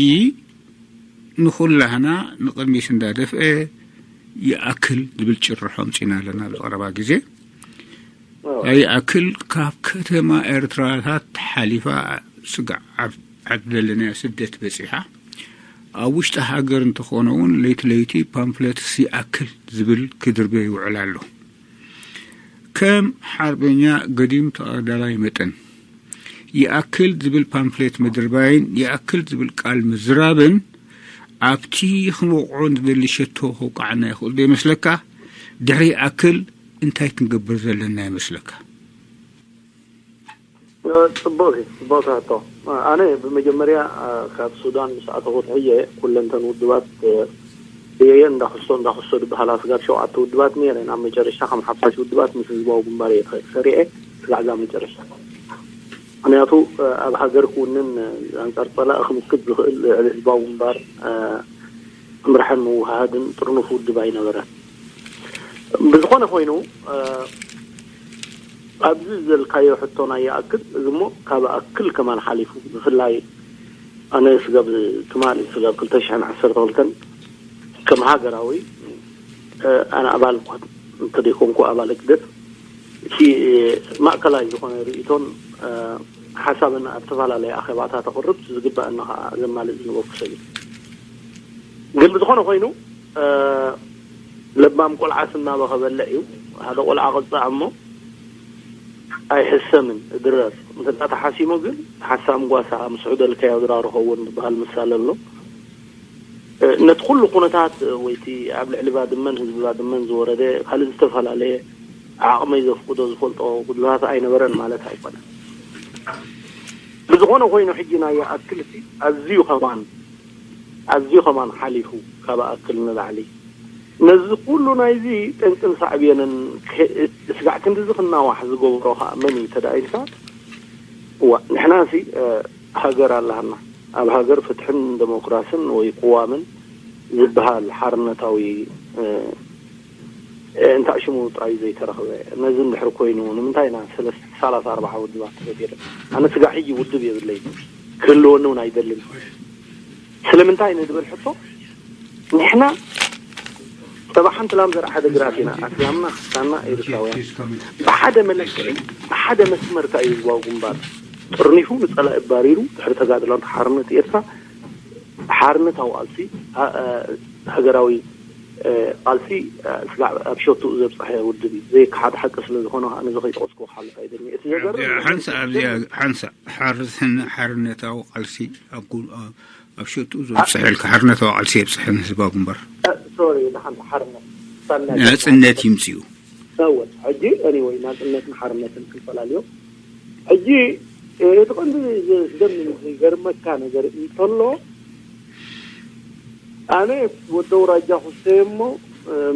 ንኹላህና ንቕድሚት እንዳደፍአ ይኣክል ዝብል ጭርሖ ኣምጺና ኣለና። ኣብ ዝቐረባ ግዜ እወ ይኣክል ካብ ከተማ ኤርትራታት ሓሊፋ ስጋዕ ዓብ ዓብ ዘለናዮ ስደት በጺሓ ኣብ ውሽጢ ሃገር እንተኾነ እውን ለይቲ ለይቲ ፓምፍለትስ ይኣክል ዝብል ክድርበ ይውዕል ኣሎ። ከም ሓርበኛ ገዲም ተቐዳላይ መጠን ይኣክል ዝብል ፓምፍሌት ምድርባይን ይኣክል ዝብል ቃል ምዝራብን ኣብቲ ክንወቕዖ ንደሊ ሸቶ ከውቃዓና ይኽእል ዶ ይመስለካ? ድሕሪ ይኣክል እንታይ ክንገብር ዘለና ይመስለካ? ጽቡቅ እዩ፣ ጽቡቅ ሕቶ። ኣነ ብመጀመርያ ካብ ሱዳን ምስ ኣተኹ ትሕየ ኩለንተን ውድባት እየየ እንዳክሶ እንዳክሶ ዝበሃላ ስጋብ ሸውዓተ ውድባት ነይረን። ኣብ መጨረሻ ከም ሓፋሽ ውድባት ምስ ህዝባዊ ግንባር እየ ተኸ- ሰሪዐ ስጋዕ እዛ መጨረሻ። ምክንያቱ ኣብ ሃገር ክውንን ኣንጻር ጸላኢ ክምክት ዝኽእል ልዕሊ ህዝባዊ ግንባር ምርሓን ምውሃሃድን ጥርኑፍ ውድብ ኣይነበረን። ብዝኾነ ኮይኑ ኣብዚ ዘልካዮ ሕቶ ናይ ይኣክል እዚ እሞ ካብ ኣክል ከማን ሓሊፉ ብፍላይ ኣነ ስጋብ ትማሊ ስጋብ ክልተ ሽሕን ዓሰርተ ክልተን ከም ሃገራዊ ኣነ ኣባል እኳ እንተደይኮንኩ ኣባል ህግደፍ እቲ ማእከላይ ዝኾነ ርእይቶን ሓሳብን ኣብ ዝተፈላለየ ኣኼባታት ኣቕርብ ዝግባኣኒ ከዓ ዘማልእ ዝነበርኩ ሰብ እዩ። ግን ብዝኾነ ኮይኑ ለባም ቆልዓስ እናበኸ በልዕ እዩ። ሓደ ቆልዓ ቅጻዕ እሞ ኣይሕሰምን እድረር እንተ ተሓሲሙ ግን ሓሳም ጓሳ ምስ ዑደልካዮ ድራር ኸውን ዝበሃል ምሳለ ኣሎ። ነቲ ኩሉ ኩነታት ወይቲ ኣብ ልዕሊ ባድመን ህዝቢ ባድመን ዝወረደ ካልእ ዝተፈላለየ ዓቕመይ ዘፍቅዶ ዝፈልጦ ጉድለታት ኣይነበረን ማለት ኣይኮነን። ብዝኾነ ኮይኑ ሕጂ ናይ ኣክልቲ ኣዝዩ ከማን ኣዝዩ ከማን ሓሊፉ ካብ ኣክል ንላዕሊ ነዚ ኩሉ ናይዚ ጠንቅን ሳዕብየንን ስጋዕ ክንድዚ ክናዋሕ ዝገብሮ ከዓ መን እዩ ተዳኢልካ? እዋ ንሕናሲ ሃገር ኣላሃና ኣብ ሃገር ፍትሕን ደሞክራስን ወይ ቅዋምን ዝበሃል ሓርነታዊ እንታ ሽሙ ጥራይ ዘይተረኽበ። ነዚ እንድሕር ኮይኑ ንምንታይ ኢና ሰላሳ ኣርባዓ ውድባት ተፈጢረ? ኣነ ስጋዕ ሕጂ ውድብ የብለይ ክህልወኒ እውን ኣይደልን። ስለምንታይ ንድበል ሕቶ ንሕና ጸባሕ ሓንቲ ላም ዘርዓ ሓደ ግራት ኢና ኣስላምና ክስታና ኤርትራውያን ብሓደ መለክዒ ብሓደ መስመር ከኣ ህዝባዊ ግንባር ጥርኒፉ ንጸላኢ ባሪሩ ድሕሪ ተጋድሎ ሓርነት ኤርትራ ሓርነታዊ ቃልሲ ሃገራዊ ቃልሲ ስጋዕ ኣብ ሸትኡ ዘብፀሐ ውድብ እዩ። ዘይከሓድ ሓቂ ስለ ዝኾነ ከዓ ነዚ ከይጠቐስኩ ክሓልፍ ኣይደልን። እቲ ዘገርም ሓንሳእ ኣብዚኣ ሓንሳእ ሓርነታዊ ቃልሲ ኣብ ሸትኡ ዘብፅሐ ኢልካ ሓርነታዊ ቃልሲ የብፅሐ ንህዝባዊ ግንባር ሶሪ ንሓንቲ ሓርነት ናፅነት ይምፅኡ እወ ሕጂ anyway ናፅነትን ሓርነትን ክፈላለዮም ሕጂ እቲ ቀንዲ ዘስደምም ዝገርመካ ነገር እንተሎ ኣነ ወዲ ኣውራጃ ክስተየ እሞ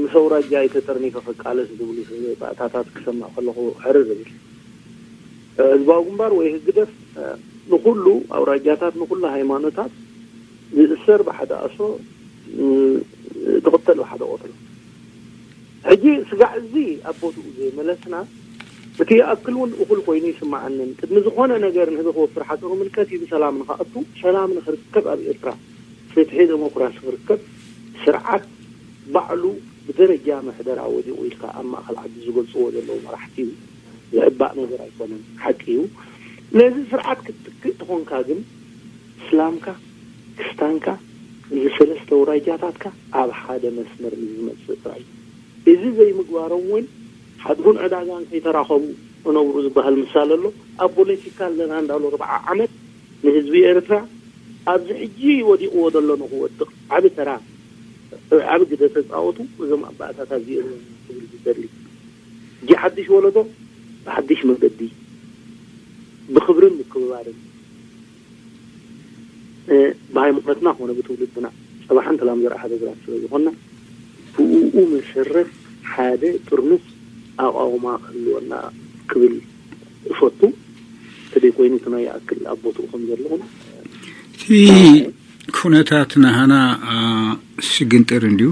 ምስ ኣውራጃ ኣይተጠርኒፈ ክቃለስ ዝብሉ ባእታታት ክሰምዕ ከለኹ ሕርር እብል። ህዝባዊ ግንባር ወይ ህግደፍ ንኩሉ ኣውራጃታት ንኩሉ ሃይማኖታት ዝእሰር ብሓደ ኣስሮ ዝቕተል ብሓደ ቆትሎ ሕጂ ስጋዕ እዚ ኣብ ቦትኡ ዘይመለስና እቲ ይኣክል እውን እኹል ኮይኑ ይስምዓንን ቅድሚ ዝኾነ ነገር ንህቢ ክወፍር ሓፂሩ ምልከት እዩ ብሰላም ንኽኣቱ ሰላም ንኽርከብ ኣብ ኤርትራ ፍትሒ ደሞክራሲ ክርከብ ስርዓት ባዕሉ ብደረጃ ምሕደራ ወዲቑ ኢልካ ኣብ ማእኸል ዓዲ ዝገልፅዎ ዘለዉ መራሕቲ እዩ ዝሕባእ ነገር ኣይኮነን ሓቂ እዩ ነዚ ስርዓት ክትትክእ ተኾንካ ግን እስላምካ ክስታንካ እዚ ሰለስተ ውራጃታትካ ኣብ ሓደ መስመር ንዝመፅእ ጥራይ እዚ ዘይምግባሮም እውን ሓድጉን ዕዳጋን ከይተራኸቡ እነብሩ ዝበሃል ምሳል ኣሎ ኣብ ፖለቲካ ኣለና እንዳሉ ርብዓ ዓመት ንህዝቢ ኤርትራ ኣብዚ ሕጂ ወዲቕዎ ዘሎ ንክወድቕ ዓቢ ተራ ዓቢ ግደ ተፃወቱ እዞም ኣባእታት ኣዚኦም ክብል ዝደሊ ሕጂ ሓድሽ ወለዶ ብሓድሽ መገዲ ብክብርን ምክብባርን ብሃይማኖትና ኮነ ብትውልድና ፀባሕን ተላም ዘርኣ ሃደ ግራት ስለ ዝኾንና ብኡ መሰረት ሓደ ጥርኑፍ ኣቋውማ ክህልወና ክብል እፈቱ። ተደይ ኮይኑ እቲ ናይ ይኣክል ኣብ ቦትኡ ከም ዘለኹም እቲ ኩነታት ናሃና ስግንጥር እንድዩ።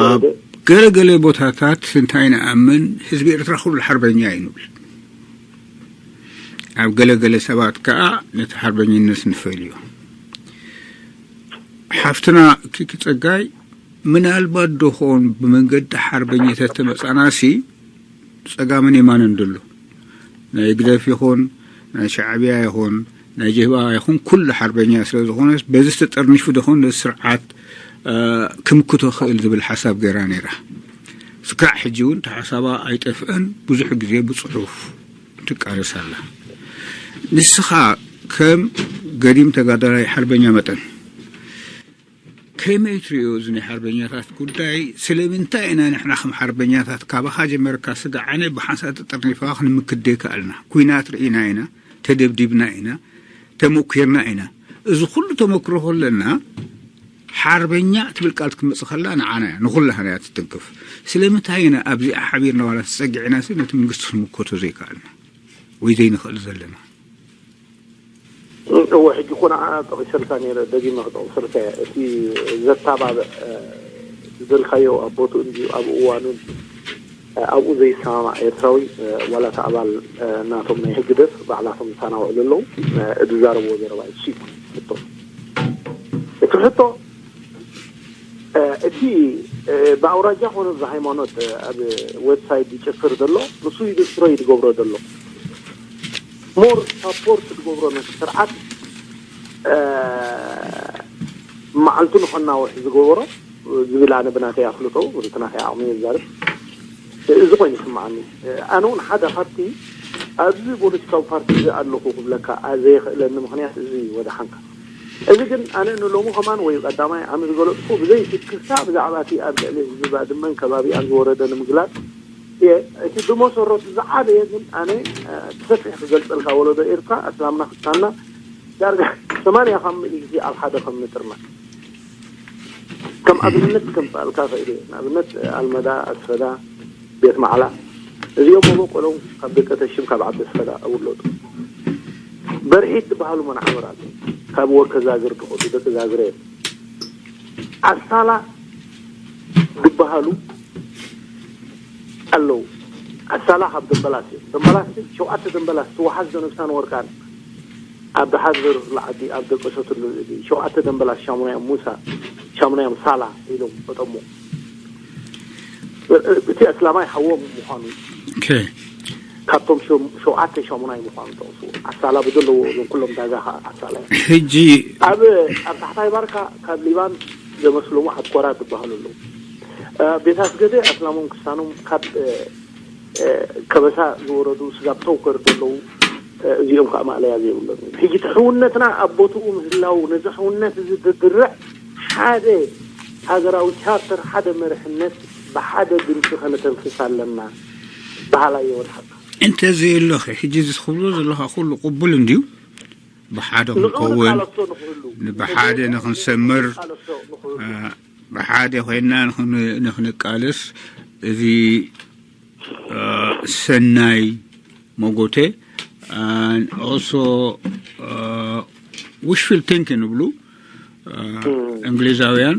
ኣብ ገለገለ ቦታታት እንታይ ንኣምን ህዝቢ ኤርትራ ኩሉ ሓርበኛ እዩ ንብል። ኣብ ገለገለ ሰባት ከኣ ነቲ ሓርበኝነት ንፈልዮ። ሓፍትና ኪኪ ጸጋይ ምናልባት ዶኾን ብመንገዲ ሓርበኛ ተተመጻናሲ ጸጋምን የማንን ደሎ ናይ ግደፍ ይኹን ናይ ሻዕብያ ይኹን ናይ ጀብሃ ይኹን ኩሉ ሓርበኛ ስለ ዝኾነስ በዚ ተጠርኒፉ ዶኾን ነዚ ስርዓት ክምክቶ ክእል ዝብል ሓሳብ ገይራ ነይራ። ስካዕ ሕጂ እውን ተሓሳባ ኣይጠፍአን ብዙሕ ግዜ ብፅሑፍ ትቃለስ ኣላ። ንስኻ ከም ገዲም ተጋዳላይ ሓርበኛ መጠን ከመይ ትሪኦ እዚ ናይ ሓርበኛታት ጉዳይ? ስለምንታይ ኢና ንሕና ከም ሓርበኛታት ካባኻ ጀመርካ ስጋዕ ኣነ ብሓንሳእ ተጠርኒፍኻ ክንምክት ዘይከኣልና? ኲናት ርኢና ኢና፣ ተደብዲብና ኢና፣ ተመኲርና ኢና። እዚ ኩሉ ተመክሮ ከለና ሓርበኛ ትብል ቃል ክትመጽእ ከላ ንዓና እያ፣ ንኹላህና እያ ትትንክፍ። ስለምንታይ ኢና ኣብዚኣ ሓቢርና ዋላ ተጸጊዕናሲ ነቲ መንግስቲ ክንምከቶ ዘይከኣልና ወይ ዘይንኽእል ዘለና? እወ ሕጂ እኮ ንዓ ጠቂሰልካ ነይረ ደጊመ ክጠቅሰልካ እየ እቲ ዘታባብዕ ዝደልካዮ ኣብ ቦትኡ እንድዩ ኣብ እዋኑ ኣብኡ ዘይሰማማዕ ኤርትራዊ ዋላ እቲ ኣባል ናቶም ናይ ህግደፍ ባዕላቶም ዝሳናውዕሉ ኣለዉ ዝዛረብዎ ዘረባ እዩ እሱ ይኮን ሕቶ እቲ ሕቶ እቲ ብኣውራጃ ኮነ ብሃይማኖት ኣብ ዌብሳይት ዝጭፍር ዘሎ ንሱ እዩ ዲስትሮይ ዝገብሮ ዘሎ ሞር ሳፖርት ዝገብሮ ነቲ ስርዓት መዓልቱ ንኸናውሕ ዝገበሮ ዝብል ኣነ ብናተይ ኣፍልጦ እቲ ናተይ ዓቕሚ የዛርብ እዚ ኮይኑ ይስምዓኒ ኣነ እውን ሓደ ካብቲ ኣብዚ ፖለቲካዊ ፓርቲ እዚ ኣለኹ ክብለካ ዘየኽእለኒ ምክንያት እዚ እዩ ወደ ሓንካ እዚ ግን ኣነ ንሎሚ ከማን ወይ ቀዳማይ ዓሚ ዝገለጽኩ ብዘይ ሽክርታ ብዛዕባ እቲ ኣብ ልዕሊ ህዝቢ ባድመን ከባቢኣን ዝወረደ ንምግላጽ እየ። እቲ ብመሰረቱ ዝዓበየ ግን ኣነ ብሰፊሕ ክገልጸልካ ወለዶ ኤርትራ ኣስላምና ክስታና ዳርጋ ሰማንያ ካብ ሚእቲ ኣብ ሓደ ከም ንጥርና ከም ኣብነት ከምጻልካ ክእል እየ። ንኣብነት ኣልመዳ፣ ኣስፈዳ፣ ቤት ማዕላ እዚኦም መበቆሎም ካብ ደቂ ተሽም ካብ ዓዲ ኣስፈዳ ኣውለጡ። በርዒት ዝበሃሉ መናዕምር ኣሎ ካብ ወከዛግር ድኸዱ ደቂ ዛግረ እዮም። ኣሳላ ዝበሃሉ ኣለዉ። ኣሳላ ካብ ደንበላስ እዮም። ደንበላስ ሸውዓተ ደንበላስ ትወሓዝ ዶ ነብሳን ወርቃን ኣብ ደሓር ዘርፍሉ ዓዲ ኣብ ደቂ ሰትሉ ሸውዓተ ደንበላስ ሻሙናዮም ሙሳ ሻሙናዮም ሳላ ኢሎም ፈጠሙ። እቲ ኣስላማይ ሓዎም ምዃኑ ካብቶም ሸውዓተ ሻሙናይ ምዃኑ ጠቕሱ ኣሳላ ብዘለዎ እዞም ኩሎም ዳጋ ከዓ ኣሳላ ሕጂ ኣብ ኣብ ታሕታይ ባርካ ካብ ሊባን ዘመስሎሙ ዓትኮራ ዝበሃሉ ኣለዉ። ቤት ኣስገደ ኣስላሞም ክስታኖም ካብ ከበሳ ዝወረዱ ስጋብ ተውከር ዘለዉ እዚኦም ከዓ ማእለያ ዘይብሎም እዮም። ሕጂ እቲ ሕውነትና ኣብ ቦትኡ ምህላው ነዚ ሕውነት እዚ ዝድርዕ ሓደ ሃገራዊ ቻርተር ሓደ መርሕነት ብሓደ ድምፂ ከነተንፍስ ኣለና በሃላይ የወድሓካ። እንተዘየሎኸ ሕጂ እዚ ትኽብሎ ዘለኻ ኩሉ ቅቡል እንድዩ። ብሓደ ንዑ ክንከውን ንቃለሶ ንኽእሉ ብሓደ ንኽንሰምር ንቃለሶ ንኽእሉ ብሓደ ኮይና ንኽንቃለስ እዚ ሰናይ መጎተ ኦሶ ዊሽፊል ቲንኪን ይብሉ እንግሊዛውያን።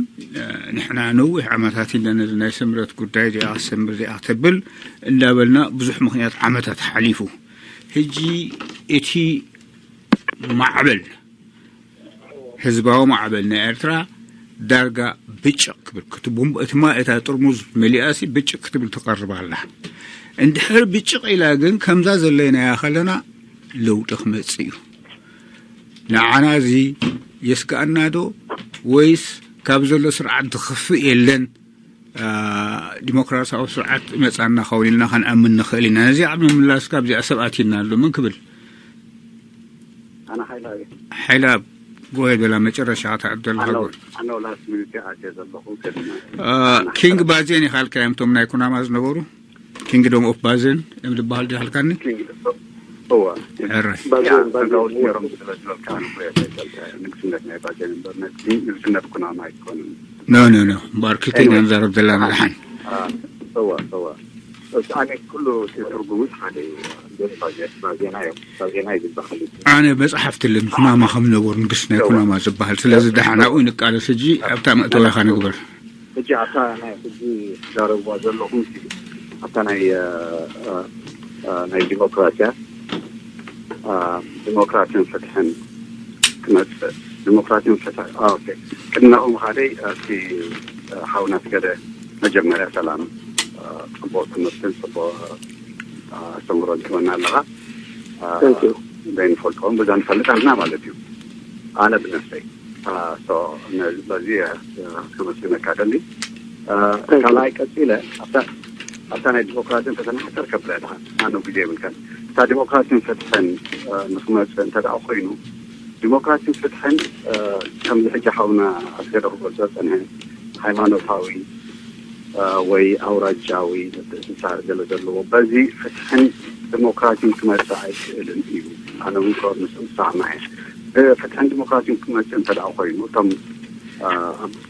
ንሕና ነዊሕ ዓመታት ኢና ነዚ ናይ ስምረት ጉዳይ እዚኣ ክትሰምር እዚኣ ክትብል እንዳበልና ብዙሕ ምክንያት ዓመታት ሓሊፉ። ሕጂ እቲ ማዕበል ህዝባዊ ማዕበል ናይ ኤርትራ ዳርጋ ብጭቕ ክብል እቲ ቡምባ እቲ ማ እታ ጥርሙዝ መሊኣሲ ብጭቕ ክትብል ትቐርብ ኣላ። እንድሕር ብጭቕ ኢላ ግን ከምዛ ዘለይናያ ከለና ለውጢ ክመጽእ እዩ። ንዓና እዚ የስግኣና ዶ ወይስ ካብ ዘሎ ስርዓት ዝኽፍእ የለን? ዲሞክራሲያዊ ስርዓት ይመጻና ኸውን ኢልና ክንኣምን ንኽእል ኢና። ነዚኣ ኣብ ምምላስ ካብዚኣ ሰብ ኣቲና ኣሎ። መን ክብል? ኣነ ሓይላ እየ። ሓይላ ጎየ በላ መጨረሻ ክትኣቱ ዘለኻ ኣነው ጎየ። ኣነው ላስት ሚኒት ኣትየ ዘለኹ ቅድሚ ኪንግ ባዜን ኢኻ ኢልካዮም እቶም ናይ ኩናማ ዝነበሩ? ኪንግዶም ኦፍ ባዜን እዮም ዝበሃል ዲኻ ኢልካኒ? ኪንግ እወ። ሕራይ። ባዜን፣ ያ፣ ባዜን ተጋውስ እወ። ነይሮም ስለ ዝበልካ ኣነ እኮ እየ ዘይበልካ። ንግስነት ናይ ባዜን እምበር ናይ ንግስነት ኩናማ ኣይኮነን። ኖ ኖ ኖ ባርክልቲ ኢና ኤኒወይ። ንዛረብ ዘለና ደሓን። እወ እወ። ኣነ ኩሉ እቲ ትርጉሙ ሓደ እዩ። ባዜና እዮም። ባዜና እዩ ዝበሃል። ኣነ መጽሓፍቲ ኣለኒ ኩናማ ከም ነበሩ ንግስ ናይ ኩናማ ዝበሃል። ስለዚ ደሓን ኣብኡ ንቃለስ። ሕጂ ኣብታ መእተዊኻ ንግበር። ሕጂ ኣብታ ናይ ሕጂ ትዛረብዋ ዘለኹም ሲ ኣብታ ናይ ናይ ዲሞክራሲያ ዲሞክራሲን ፍትሕን ክመፅእ ዲሞክራሲን ፍትሕ ኦኬ። ቅድሚ ናብኡ ምኻደይ እቲ ሓውና ኣስገደ መጀመርያ ሰላም። ፅቡቅ ትምህርትን ፅቡቅ ኣስተምህሮን ትህበና ኣለኻ። ዘይንፈልጦም በዛ ንፈልጥ ኣለና ማለት እዩ። ኣነ ብነፍሰይ በዚ ከመስግነካ ደሊ። ካልኣይ ቀፂለ ኣብታ ናይ ዲሞክራሲን ፈተና ሓተር ከብለ ድኻ ኣነ ግዜ የብልካን። እታ ዲሞክራሲን ፍትሕን ንክመፅእ እንተ ደኣ ኮይኑ ዲሞክራሲን ፍትሕን ከምዚ ሕጂ ሓውና ኣስገደ ክገልፆ ዝፀንሐ ሃይማኖታዊ ወይ ኣውራጃዊ ምትእስሳር ገለ ዘለዎ በዚ ፍትሕን ዲሞክራሲን ክመፅእ ኣይክእልን እዩ። ኣነ እውን ከ ምስ ምስማዕ እየ። ፍትሕን ዲሞክራሲን ክመፅእ እንተ ደኣ ኮይኑ እቶም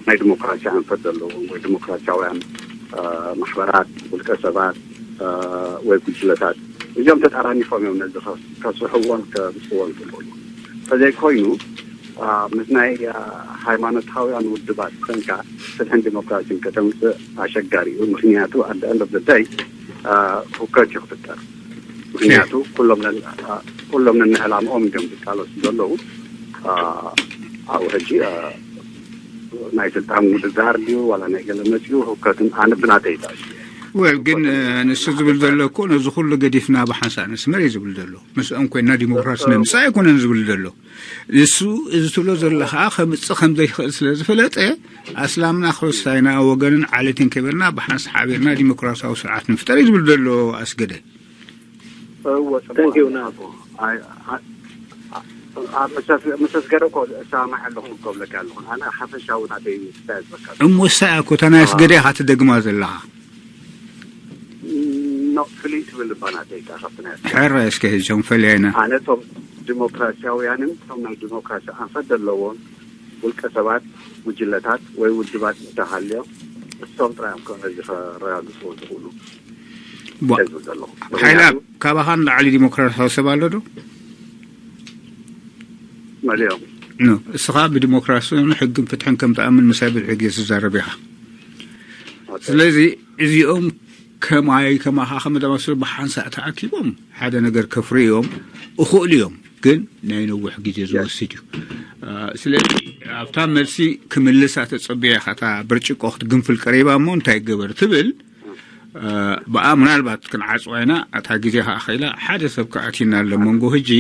ናይ ዲሞክራሲ ኣንፈት ዘለዎም ወይ ዲሞክራሲያውያን ማሕበራት፣ ውልቀ ሰባት ወይ ጉጅለታት እዚኦም ተጣራኒፎም እዮም ነዚ ከስርሕዎን ከምፅዎን ዝኽእሉ። እንተዘይኮይኑ ምስ ናይ ሃይማኖታውያን ውድባት ኮንካ ፍትሕን ዲሞክራሲን ከተምፅእ ኣሸጋሪ እዩ። ምክንያቱ ኣደ እንደ ጉዳይ ሁከት እዩ ክፍጠር። ምክንያቱ ኩሎም ነን- ኩሎም ነንዕላምኦም እዮም ዝቃለሱ ዘለዉ። ኣብኡ ሕጂ ናይ ስልጣን ውድድር ድዩ ዋላ ናይ ገለ መፅኡ ህውከትን ኣነ ብናተይ ይጣሽ። ወል ግን ንሱ ዝብል ዘሎ እኮ ነዚ ኩሉ ገዲፍና ብሓንሳእ ነስመር እዩ ዝብል ዘሎ። ምስኦም ኮይና ዲሞክራሲ ነምፅእ ኣይኮነን ዝብል ዘሎ። ንሱ እዚ ትብሎ ዘለኻ ከምፅእ ከም ዘይክእል ስለ ዝፈለጠ ኣስላምና ክርስታይና ወገንን ዓሌትን ከይበልና ብሓንሳእ ሓቢርና ዲሞክራሲያዊ ስርዓት ንፍጠር እዩ ዝብል ዘሎ ኣስገደ። እወ፣ ጽቡቕ Thank you, ኣሎ። Now. ኣይ፣ ኣይ፣ ምስ ኣስገደ እኮ እሰማማዕ ኣለኹ ክብለካ ኣለኹ። ኣነ ሓፈሻዊ ናተይ ስታይ ዝበካ እሞ እሳ እኮ እታ ናይ ኣስገደ ኢኻ ትደግማ ዘለኻ። ኖ፣ ፍልይ ትብል እባ ናተይ እታ ካብቲ ናይ ኣስገደ። ሕረ እስከ ህዞም ፈልያይና። ኣነ እቶም ዲሞክራሲያውያንን እቶም ናይ ዲሞክራሲ ኣንፈት ዘለዎም ውልቀ ሰባት፣ ጉጅለታት ወይ ውድባት እንተሃልዮም እሶም ጥራይ እዮም ከም ነዚ ከረጋግፅዎ ዝኽእሉ። ቧ- እንታይ ዝብል ዘለኹ። ሓይላ፣ ምክንያቱ ካባኻ ንላዕሊ ዲሞክራሲያዊ ሰብ ኣሎ ዶ? መሊኦም። ኖ፣ እስኻ ብዲሞክራሲን ሕግን ፍትሕን ከም ትኣምን ምሳይ ብዙሕ ግዜ ትዛረብ ኢኻ። ኦኬ። ስለዚ እዚኦም ከማይ ከማኻ ከመዳማስሉ ብሓንሳእ ተኣኪቦም ሓደ ነገር ከፍርዮም እኽእሉ እዮም፣ ግን ናይ ነዊሕ ግዜ ዝወስድ እዩ። አ፣ ስለዚ ኣብታ መልሲ ክምልሳ ተጸቢያ ኢኻ፣ እታ ብርጭቆ ክትግንፍል ቀሪባ እሞ እንታይ ይገበር ትብል። አ፣ ብኣ ምናልባት ክንዓጽዋ ኢና፣ እታ ግዜ ከኣ ኸኢላ ሓደ ሰብ ከኣቲና ኣሎ መንጎ። ሕጂ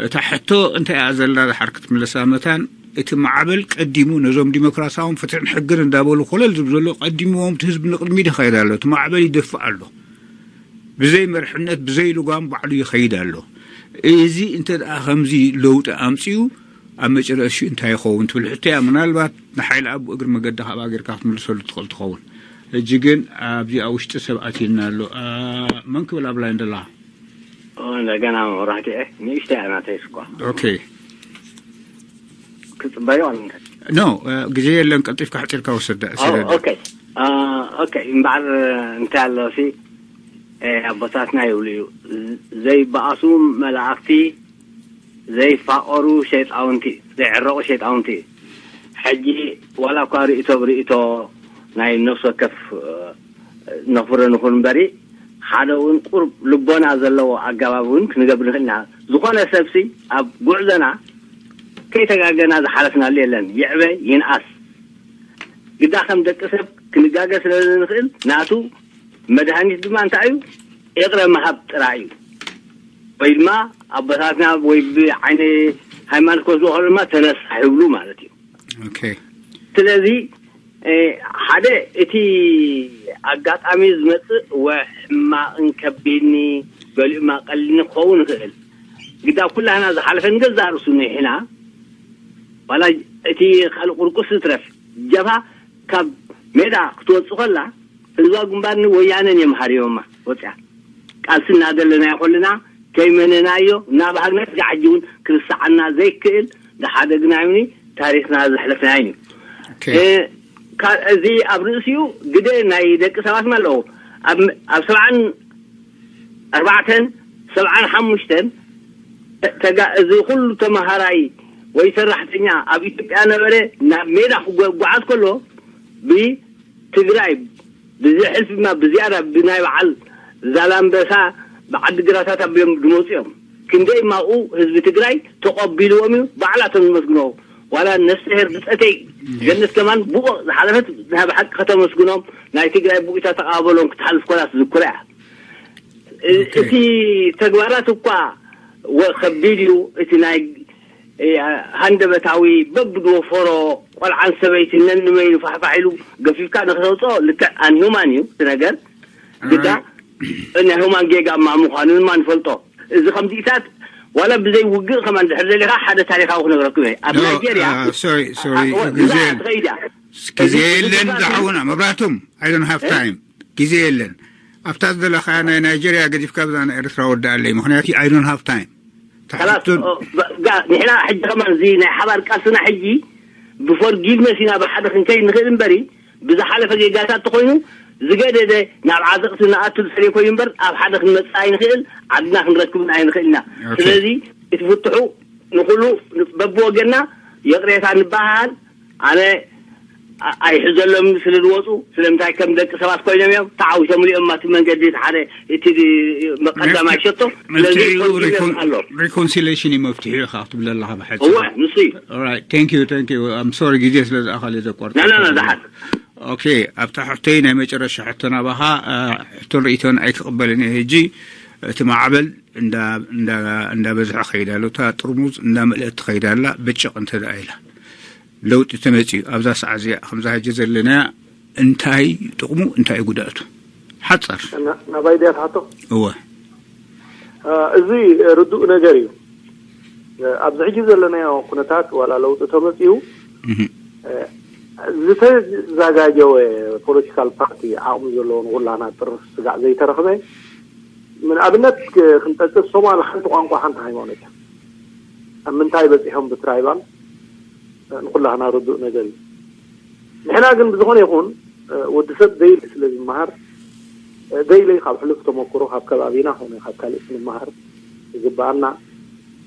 እታ ሕቶ እንታይ እያ ዘላ ድሓር ክትምለሳ መታን፣ እቲ ማዕበል ቀዲሙ ነዞም ዲሞክራሲያውን ፍትሕን ሕግን እንዳበሉ ኮለል ዝብ ዘሎ ቀዲምዎም እቲ ህዝቢ ንቕድሚት ይኸይድ ኣሎ። እቲ ማዕበል ይደፍእ ኣሎ። ብዘይ መርሕነት፣ ብዘይ ልጓም ባዕሉ ይኸይድ ኣሎ። እዚ እንተ ደኣ ከምዚ ለውጢ ኣምጺኡ፣ ኣብ መጨረሽኡ እንታይ ይኸውን ትብል ሕቶ እያ። ምናልባት ንሓይሊ ኣቡ እግሪ መገዲ ካብኣ ጌርካ ክትምልሰሉ ትኽእል ትኸውን። ሕጂ ግን ኣብዚኣ ውሽጢ ሰብ ኣትዩና ኣሎ። ኣ፣ መን ክብል ኣብ ላይን ደላ? ኦ፣ እንደገና መብራህቲ፣ እ፣ ንእሽተይ እያ ናተይ እኳ። ኦኬ። ክጽበዮ ኣልምንከ? ኖ፣ እ፣ ግዜ የለን፣ ቀልጢፍካ ሕጺርካ ወሰዳ፣ ኦ፣ ሲረዳ። ኦኬ። አ፣ ኦኬ፣ እምበኣር እንታይ ኣሎ ሲ፣ እ፣ ኣቦታትና ይብሉ እዩ፣ ዘይበኣሱ መላእኽቲ፣ ዘይፋቐሩ ሸይጣውንቲ፣ ዘይዕረቑ ሸይጣውንቲ። ሕጂ ዋላ እኳ ርእቶ ብርእቶ ናይ ነፍሲ ወከፍ፣ እ፣ ነኽብሮ ንኹን እምበሪ፣ ሓደ እውን ቁርብ ልቦና ዘለዎ ኣገባብ እውን ክንገብር ንኽእል ኢና። ዝኾነ ሰብሲ ኣብ ጉዕዞና ከይተጋገና ዝሓለፍናሉ የለን። ይዕበ ይንኣስ፣ ግዳ ከም ደቂ ሰብ ክንጋገ ስለ ንኽእል፣ ናቱ መድሃኒት ድማ እንታይ እዩ? ይቕረ ምሃብ ጥራይ እዩ። ወይ ድማ ኣቦታትና ወይ ብዓይኒ ሃይማኖት ክወስድዎ ከለዉ ድማ ተነሳሕ ይብሉ ማለት እዩ። ኦኬ። ስለዚ፣ እ፣ ሓደ እቲ ኣጋጣሚ ዝመጽእ ወ ሕማቕን ከቢድኒ፣ ገሊኡ ማቀልኒ ክኸውን ይኽእል። ግዳ ኩላህና ዝሓለፈ ንገዛእ ርእሱ ኒሕና፣ ዋላ እቲ ካልእ ቁርቁስ ዝትረፍ፣ ጀብሃ ካብ ሜዳ ክትወጽእ ከላ፣ ህዝባዊ ግንባር ንወያነ ንየምሃርዮማ ወጽያ። ቃልሲ እናደለናዮ ከለና ከይመነናዮ እናባህግና፣ እስካዕ ሕጂ እውን ክርስዓና ዘይክእል፣ ዝሓደግናዮኒ ታሪኽና ዘሕለፍናዮን እዩ። ኦኬ። እ፣ ካ-፣ እዚ ኣብ ርእሲኡ ግደ ናይ ደቂ ሰባት ኣለዎ። ኣብ፣ ኣብ ሰብዓን ኣርባዕተን፣ ሰብዓን ሓሙሽተን፣ ተጋ-፣ እዚ ኩሉ ተመሃራይ ወይ ሰራሕተኛ ኣብ ኢትዮጵያ ነበረ፣ ናብ ሜዳ ክጓዓዝ ከሎ፣ ብትግራይ ብዘይ ሕልፊ ድማ ብዝያዳ ብናይ በዓል ዛላምበሳ፣ ብዓዲ ግራታት ኣቢሎም ዝመፁ እዮም። ክንደይ ማኡ ህዝቢ ትግራይ ተቐቢልዎም እዩ፣ ባዕላቶም ዝመስግንዎ። ዋላ ነፍስሄር ብፀተይ ገነት ከማን ብኡ ዝሓለፈት ናይ ብሓቂ ከተመስግኖም፣ ናይ ትግራይ ብኡታ ተቓበሎም ክትሓልፍ ኮላ ትዝክሮ እያ። እ-፣ ኦኬ። እቲ ተግባራት እኳ ወ-፣ ከቢድ እዩ። እቲ ናይ፣ እ፣ ሃንደበታዊ በብድወፈሮ ቆልዓን ሰበይቲ ነንመይኑ ፋሕፋሕ ኢሉ ገፊፍካ ንክተውፅኦ ልክዕ ኣንሂውማን እዩ እቲ ነገር። ግዳ ናይ ሁማን ጌጋ እማ ምዃኑ ድማ ንፈልጦ። እዚ ከምዚታት ዋላ ብዘይ ውግእ ከማን ድሕር ዘሊኻ ሓደ ታሪኻዊ ክነግረኩም እየ። ኣብ ኖ፣ ናይጄርያ አ፣ ሶሪ፣ ሶሪ፣ አ፣ አ፣ ግዜ ግዛእ ትኸይድ እያ። ግዜ እዚ የለን፣ ግዛእ ዝሓውና መብራህቶም፣ I don't have time። ግዜ የለን። ኣብታ ዝደለኻያ ናይ ናይጄርያ ገዲፍካ ብዛ ናይ ኤርትራ ወዳኣለይ፣ ምኽንያቱ I don't have time። ከላስ፣ ትሓቱን ኦ፣ ጋ-፣ ጋ-፣ ንሕና ሕጂ ከማን እዚ ናይ ሓባር ቃልስና ሕጂ ብፎርጊቭነስ ኢና ብሓደ ክንከይድ ንኽእል እምበሪ፣ ብዝሓለፈ ጌጋታት ተኾይኑ ዝገደደ ናብ ዓዘቕቲ ንኣቱ ዝኽእል ኮይኑ እምበር፣ ኣብ ሓደ ክንመጽእ ኣይንኽእል፣ ዓድና ክንረክብን ኣይንኽእል ኢና። ኦኬ። ስለዚ እቲ ፍትሑ ንኹሉ በብወገንና ይቕሬታ ንበሃል። ኣነ ኣ-፣ ኣይሕዘሎም ስለ ዝወፁ፣ ስለምንታይ ከም ደቂ ሰባት ኮይኖም እዮም ተዓዊቶም እዮም። እቲ መንገዲ እቲ ሓደ፣ እቲ ድ-፣ መቀዳማይ ሸቶ፣ ስለዚ ምፍትሑ ኮንቲነስ ሪኮን-፣ ኣሎ። ሪኮንሲሌሽን እዩ መፍትሒ ኢኻ ክትብል ኣለኻ ብሓፂሩ። እወ፣ ንሱ እዩ። Alright, thank you, thank you. I'm sorry፣ ግዜ ስለ ዝኣኸለ ዘቋርጥ። ና፣ ና፣ ና፣ ዝሓት። ኦኬ፣ ኣብታ ሕቶይ ናይ መጨረሻ ሕቶ ናባኻ፣ ኣ፣ ሕቶን ርእይቶን ኣይክቕበልን እየ። ሕጂ እቲ ማዕበል እንዳ-፣ እንዳ-፣ እንዳበዝሐ ከይድ ኣሎ፣ እታ ጥርሙዝ እንዳመልአት ትኸይድ ኣላ፣ ብጭቕ እንተ ደኣ ኢላ። ለውጢ ተመጺኡ ኣብዛ ሰዓት እዚኣ ከምዛ ሕጂ ዘለናያ እንታይ ጥቕሙ እንታይ ጉድኣቱ? ሓጻር። ና-፣ ናባይ ድያ ትሓቶ? እወ። አ፣ እዚ ርዱእ ነገር እዩ። ኣብዚ ሕጂ ዘለናዮ ኩነታት ዋላ ለውጢ ተመፅኡ ዝተዘጋጀወ ፖለቲካል ፓርቲ ዓቕሚ ዘለዎ ንኩላና ጥርፍ ስጋዕ ዘይተረኽበ። ንኣብነት ክንጠቅስ ሶማል ሓንቲ ቋንቋ ሓንቲ ሃይማኖት እያ። ኣብ ምንታይ በፂሖም ብትራይባል ንኩላና ርዱእ ነገር እዩ። ንሕና ግን ብዝኾነ ይኹን ወዲ ሰብ ደይሊ ስለ ዝመሃር ደይሊ ካብ ሕሉፍ ተመክሮ ካብ ከባቢና ኾነ ካብ ካልእ ክንመሃር ዝግባኣና።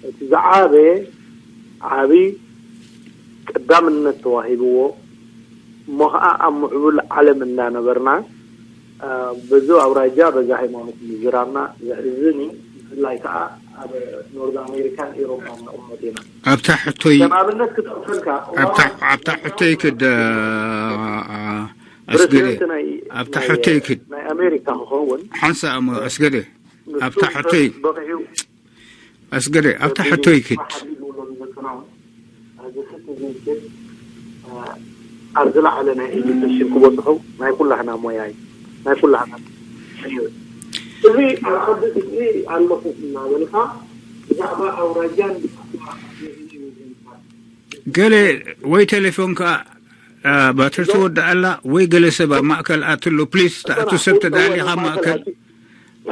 እቲ ዝዓበየ ዓቢ ቀዳምነት ተዋሂብዎ እሞ ኸዓ ኣብ ምዕቡል ዓለም እንዳነበርና በዚ ኣውራጃ በዚ ሃይማኖት ምዝራብና ዘሕዝን እዩ። ብፍላይ ከዓ ኣብ ኖርዝ ኣሜሪካን ኤሮፓን ንቕመጥ ኢና። ኣብታ ሕቶይ ከም ኣብነት ክጠቕሰልካ ኣብታ ኣብታ ሕቶይ ክድ ኣስገደ ፕረዚደንት ናይ ኣብታ ናይ- ሕቶይ ክድ ናይ ኣሜሪካ ክኸውን ሓንሳ እሞ ኣስገደ ኣብታ ሕቶይ በኺዑ ኣስገደ ኣብታ ሕቶይ ክድ ሓዲግዎ ንዘከናውን ዝስቲ ዝብል ኣብ ዝለዓለ ናይ ኤዱኬሽን ክበፅሑ ናይ ኩላህና ሞያ እዩ። ናይ ኩላህና እዩ። እዚ ኣብ ዓዲ ግብፂ ኣለኹ እናበልካ ብዛዕባ ኣውራጃን ገለ ወይ ቴሌፎንካ ባትሪ ትወድእ ኣላ ወይ ገለ ሰብ ኣብ ማእከል ኣትሎ ፕሊስ ተኣቱ ሰብ ተዳሊኻ ማእከል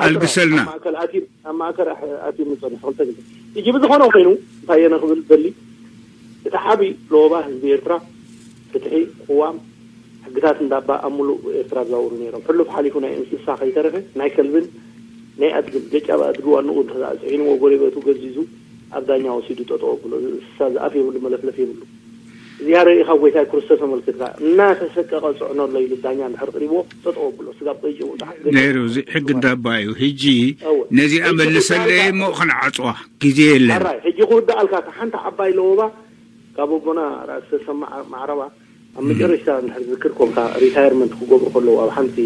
ኣልግሰልና። ኣብ ማእከል ኣትዩ ኣብ ማእከል ኣሕ- ኣትዩ ምጸንሑ ክልተ ግዜ ሕጂ ብዝኾነ ኮይኑ እንታይ እየ ክብል ደሊ እቲ ዓቢ ለወባ ህዝቢ ኤርትራ ፍትሒ ቅዋም ሕግታት እንዳባ ኣብ ሙሉእ ኤርትራ ዝዛውሩ ነይሮም። ሕሉፍ ሓሊፉ ናይ እንስሳ ከይተረፈ ናይ ከልብን ናይ ኣድግን ገጫ ብኣድጊ ዋንኡ እንተዘኣ ጽዒንዎ ጎሬበቱ ገዚዙ ኣብ ዳኛ ወሲዱ ጠጠው ኣብሎ። እዚ እንስሳ እዚ ኣፍ የብሉ መለፍለፍ የብሉ። እዚኣ ርኢኻ ጎይታይ ክርስቶስ ኣመልኪትካ እናተሰቀቐ ጽዕኖ ኣሎ ኢሉ ዳኛ እንድሕር ቅሪብዎ ጠጠው ኣብሎ። ስጋብ ቆይጭ ውጣ ነይሩ። እዚ ሕጊ እንዳባ እዩ። ሕጂ እወ። ነዚኣ ሕጂ መልሰለይ ጉዳይ እሞ ክንዓጽዋ ግዜ የለን። ሕራይ ሕጂ ክውድኣልካ እታ ሓንቲ ዓባይ ለወባ ካብ ኣቦና ራእሲ ተሰማ ማዕረባ ኣብ መጨረሽታ እንድሕር ዝክር ኮንካ ሪታየርመንት ክገብሩ ከለዉ ኣብ ሓንቲ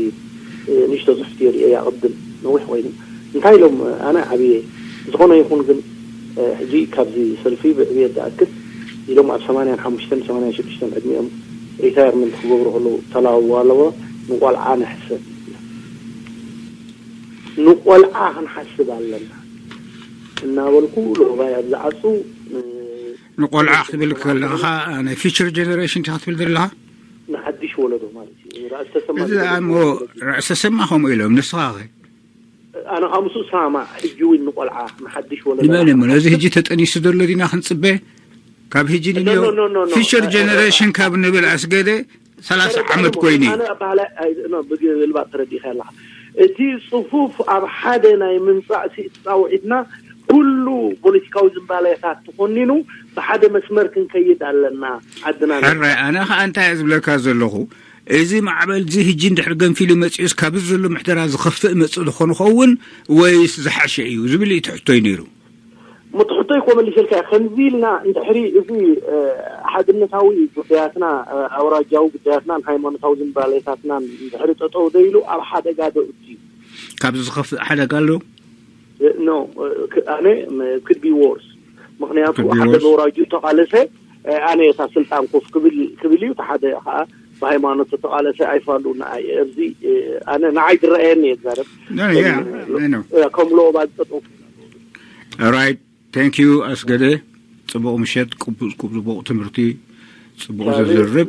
ንእሽቶ ጽሕፍቲ የርእየያ ቅድም ነዊሕ ኮይኑ እንታይ ኢሎም ኣነ ዓብየ ዝኾነ ይኹን ግን ሕጂ ካብዚ ሰልፊ ብዕብየት ዝኣክል ኢሎም ኣብ ሰማንያን ሓሙሽተን ሰማንያን ሽዱሽተን ዕድሚኦም ሪታየርመንት ክገብሩ ከለዉ ተላውዋ ኣለዎ ንቆልዓ ንሕሰብ ንቆልዓ ክንሓስብ ኣለና እናበልኩ ለባይ ኣብ ዝዓጹ ንቆልዓ ክትብል ከለኻ ናይ ፊቸር ጀነሬሽን ቲ ክትብል ዘለኻ ንሓድሽ ወለዶ ማለት እዩ። ራእሲ ተሰማ እዚ ዝገለጸ ኣሞ ራእሲ ተሰማ ከምኡ ኢሎም ንስኻ ኸ ኣነ ካብ ምስኡ ሰማማዕ ሕጂ እውን ንቆልዓ ንሓድሽ ወለዶ ንመን እሞ ነዚ ሕጂ ተጠኒሱ ዘሎ ዲና ክንጽበ ካብ ሕጂ ንዮ ፊቸር ጀነሬሽን ካብ ንብል ኣስገደ ሰላሳ ዓመት ኮይኑ እዩ። ኣነ ኣባህላ ብግልባጥ ተረዲእካ ኣለካ። እቲ ጽፉፍ ኣብ ሓደ ናይ ምምጻእ ስእቲ ጻውዒትና ኩሉ ፖለቲካዊ ዝንባለታት ተኾኒኑ ብሓደ መስመር ክንከይድ ኣለና። ዓድና ሕራይ ኣነ ኸኣ እንታይ እየ ዝብለካ ዘለኹ እዚ ማዕበል እዚ ህጂ እንድሕር ገንፊሉ መጺኡስ ካብዚ ዘሎ ምሕደራ ዝኸፍእ መጽእ ዝኾን ኸውን ወይስ ዝሓሸ እዩ ዝብል እዩ ትሕቶይ ነይሩ። ምትሕቶ ይኮ መሊሰልካ ከምዚ ኢልና እንድሕሪ እዚ ሓድነታዊ ጉዳያትና ኣውራጃዊ ጉዳያትናን ሃይማኖታዊ ዝንባሌታትናን እንድሕሪ ጠጠው ደይሉ ኣብ ሓደጋ ዶ እዩ ካብዚ ዝኸፍእ ሓደጋ ኣሎ። ኖ ኣነ ክድ ቢ ወርስ ምክንያቱ ሓደ ብወራጁ ተቃለሰ ኣነ እታ ስልጣን ኮፍ ክብል ክብል እዩ ሓደ ከዓ ብሃይማኖት ተቃለሰ ኣይፋሉ ንኣይ ኣብዚ ኣነ ንዓይ ዝረኣየኒ እየ ዝዛረብ ከም ሎባ ዝጠጠው ራይት ታንክ ዩ ኣስገደ። ጽቡቕ ምሸት፣ ጽቡቕ ትምህርቲ፣ ጽቡቕ ዘዝርብ።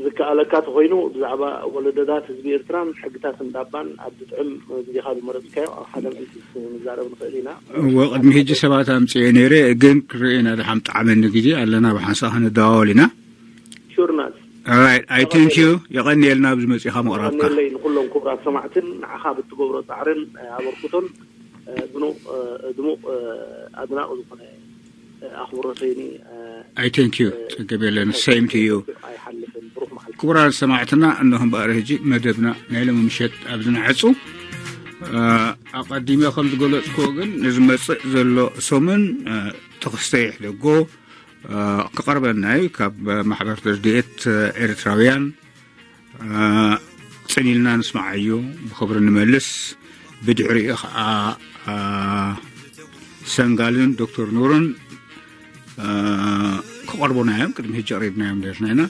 ዝከኣለካ ተኾይኑ ብዛዕባ ወለዶታት ህዝቢ ኤርትራን ሕግታት እንዳባን ኣብ ዝጥዕም ግዜኻ ዝመረጽካዮ ኣብ ሓደ ምዕልቲ ንዛረብ ንኽእል ኢና። እወ ቅድሚ ሕጂ ሰባት ኣምጽኤ ነይረ ግን ክርእየና ድሓን ጣዕመኒ ግዜ ኣለና ብሓንሳእ ክንደዋወል ኢና። ሹርናት ራይት ኣይ ቴንክ ዩ የቐንየልና ኣብዚ መጺኻ ምቕራብካ። የቐንየለይ ንኹሎም ክቡራት ሰማዕትን ንዓኻ ብትገብሮ ጻዕርን ኣበርክቶን ድሙቕ ድሙቕ ኣድናቂ ዝኾነ ኣኽብሮተይኒ ኣይ ቴንክ ዩ ጸገብ የለን። ሴም ቱ ዩ። ኣይሓልፍን ብሩኽ መዓልቲ። ክቡራት ሰማዕትና እነሆ እምበኣር ሕጂ መደብና ናይ ሎሚ ምሸት ኣብዚ ንዓጹ። ኣቐዲመ ከም ዝገለጽክዎ ግን ንዝመጽእ ዘሎ ሰሙን ተኸስተ ይሕደጎ ክቐርበና እዩ ካብ ማሕበር ረድኤት ኤርትራውያን። ጽን ኢልና ንስምዓዮ ብኽብሪ ንመልስ። ብድሕሪኡ ኸዓ ሰንጋልን ዶክተር ኑርን ክቐርቡና እዮም። ቅድሚ ሕጂ ኣቕሪብናዮም ነርና ኢና።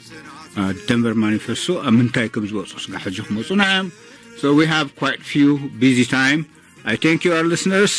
ደንቨር ማኒፌስቶ ኣብ ምንታይ ከም ዝወፁ ስጋ ሕጂ ክመፁና እዮም። So we have quite few busy time. I thank you our listeners.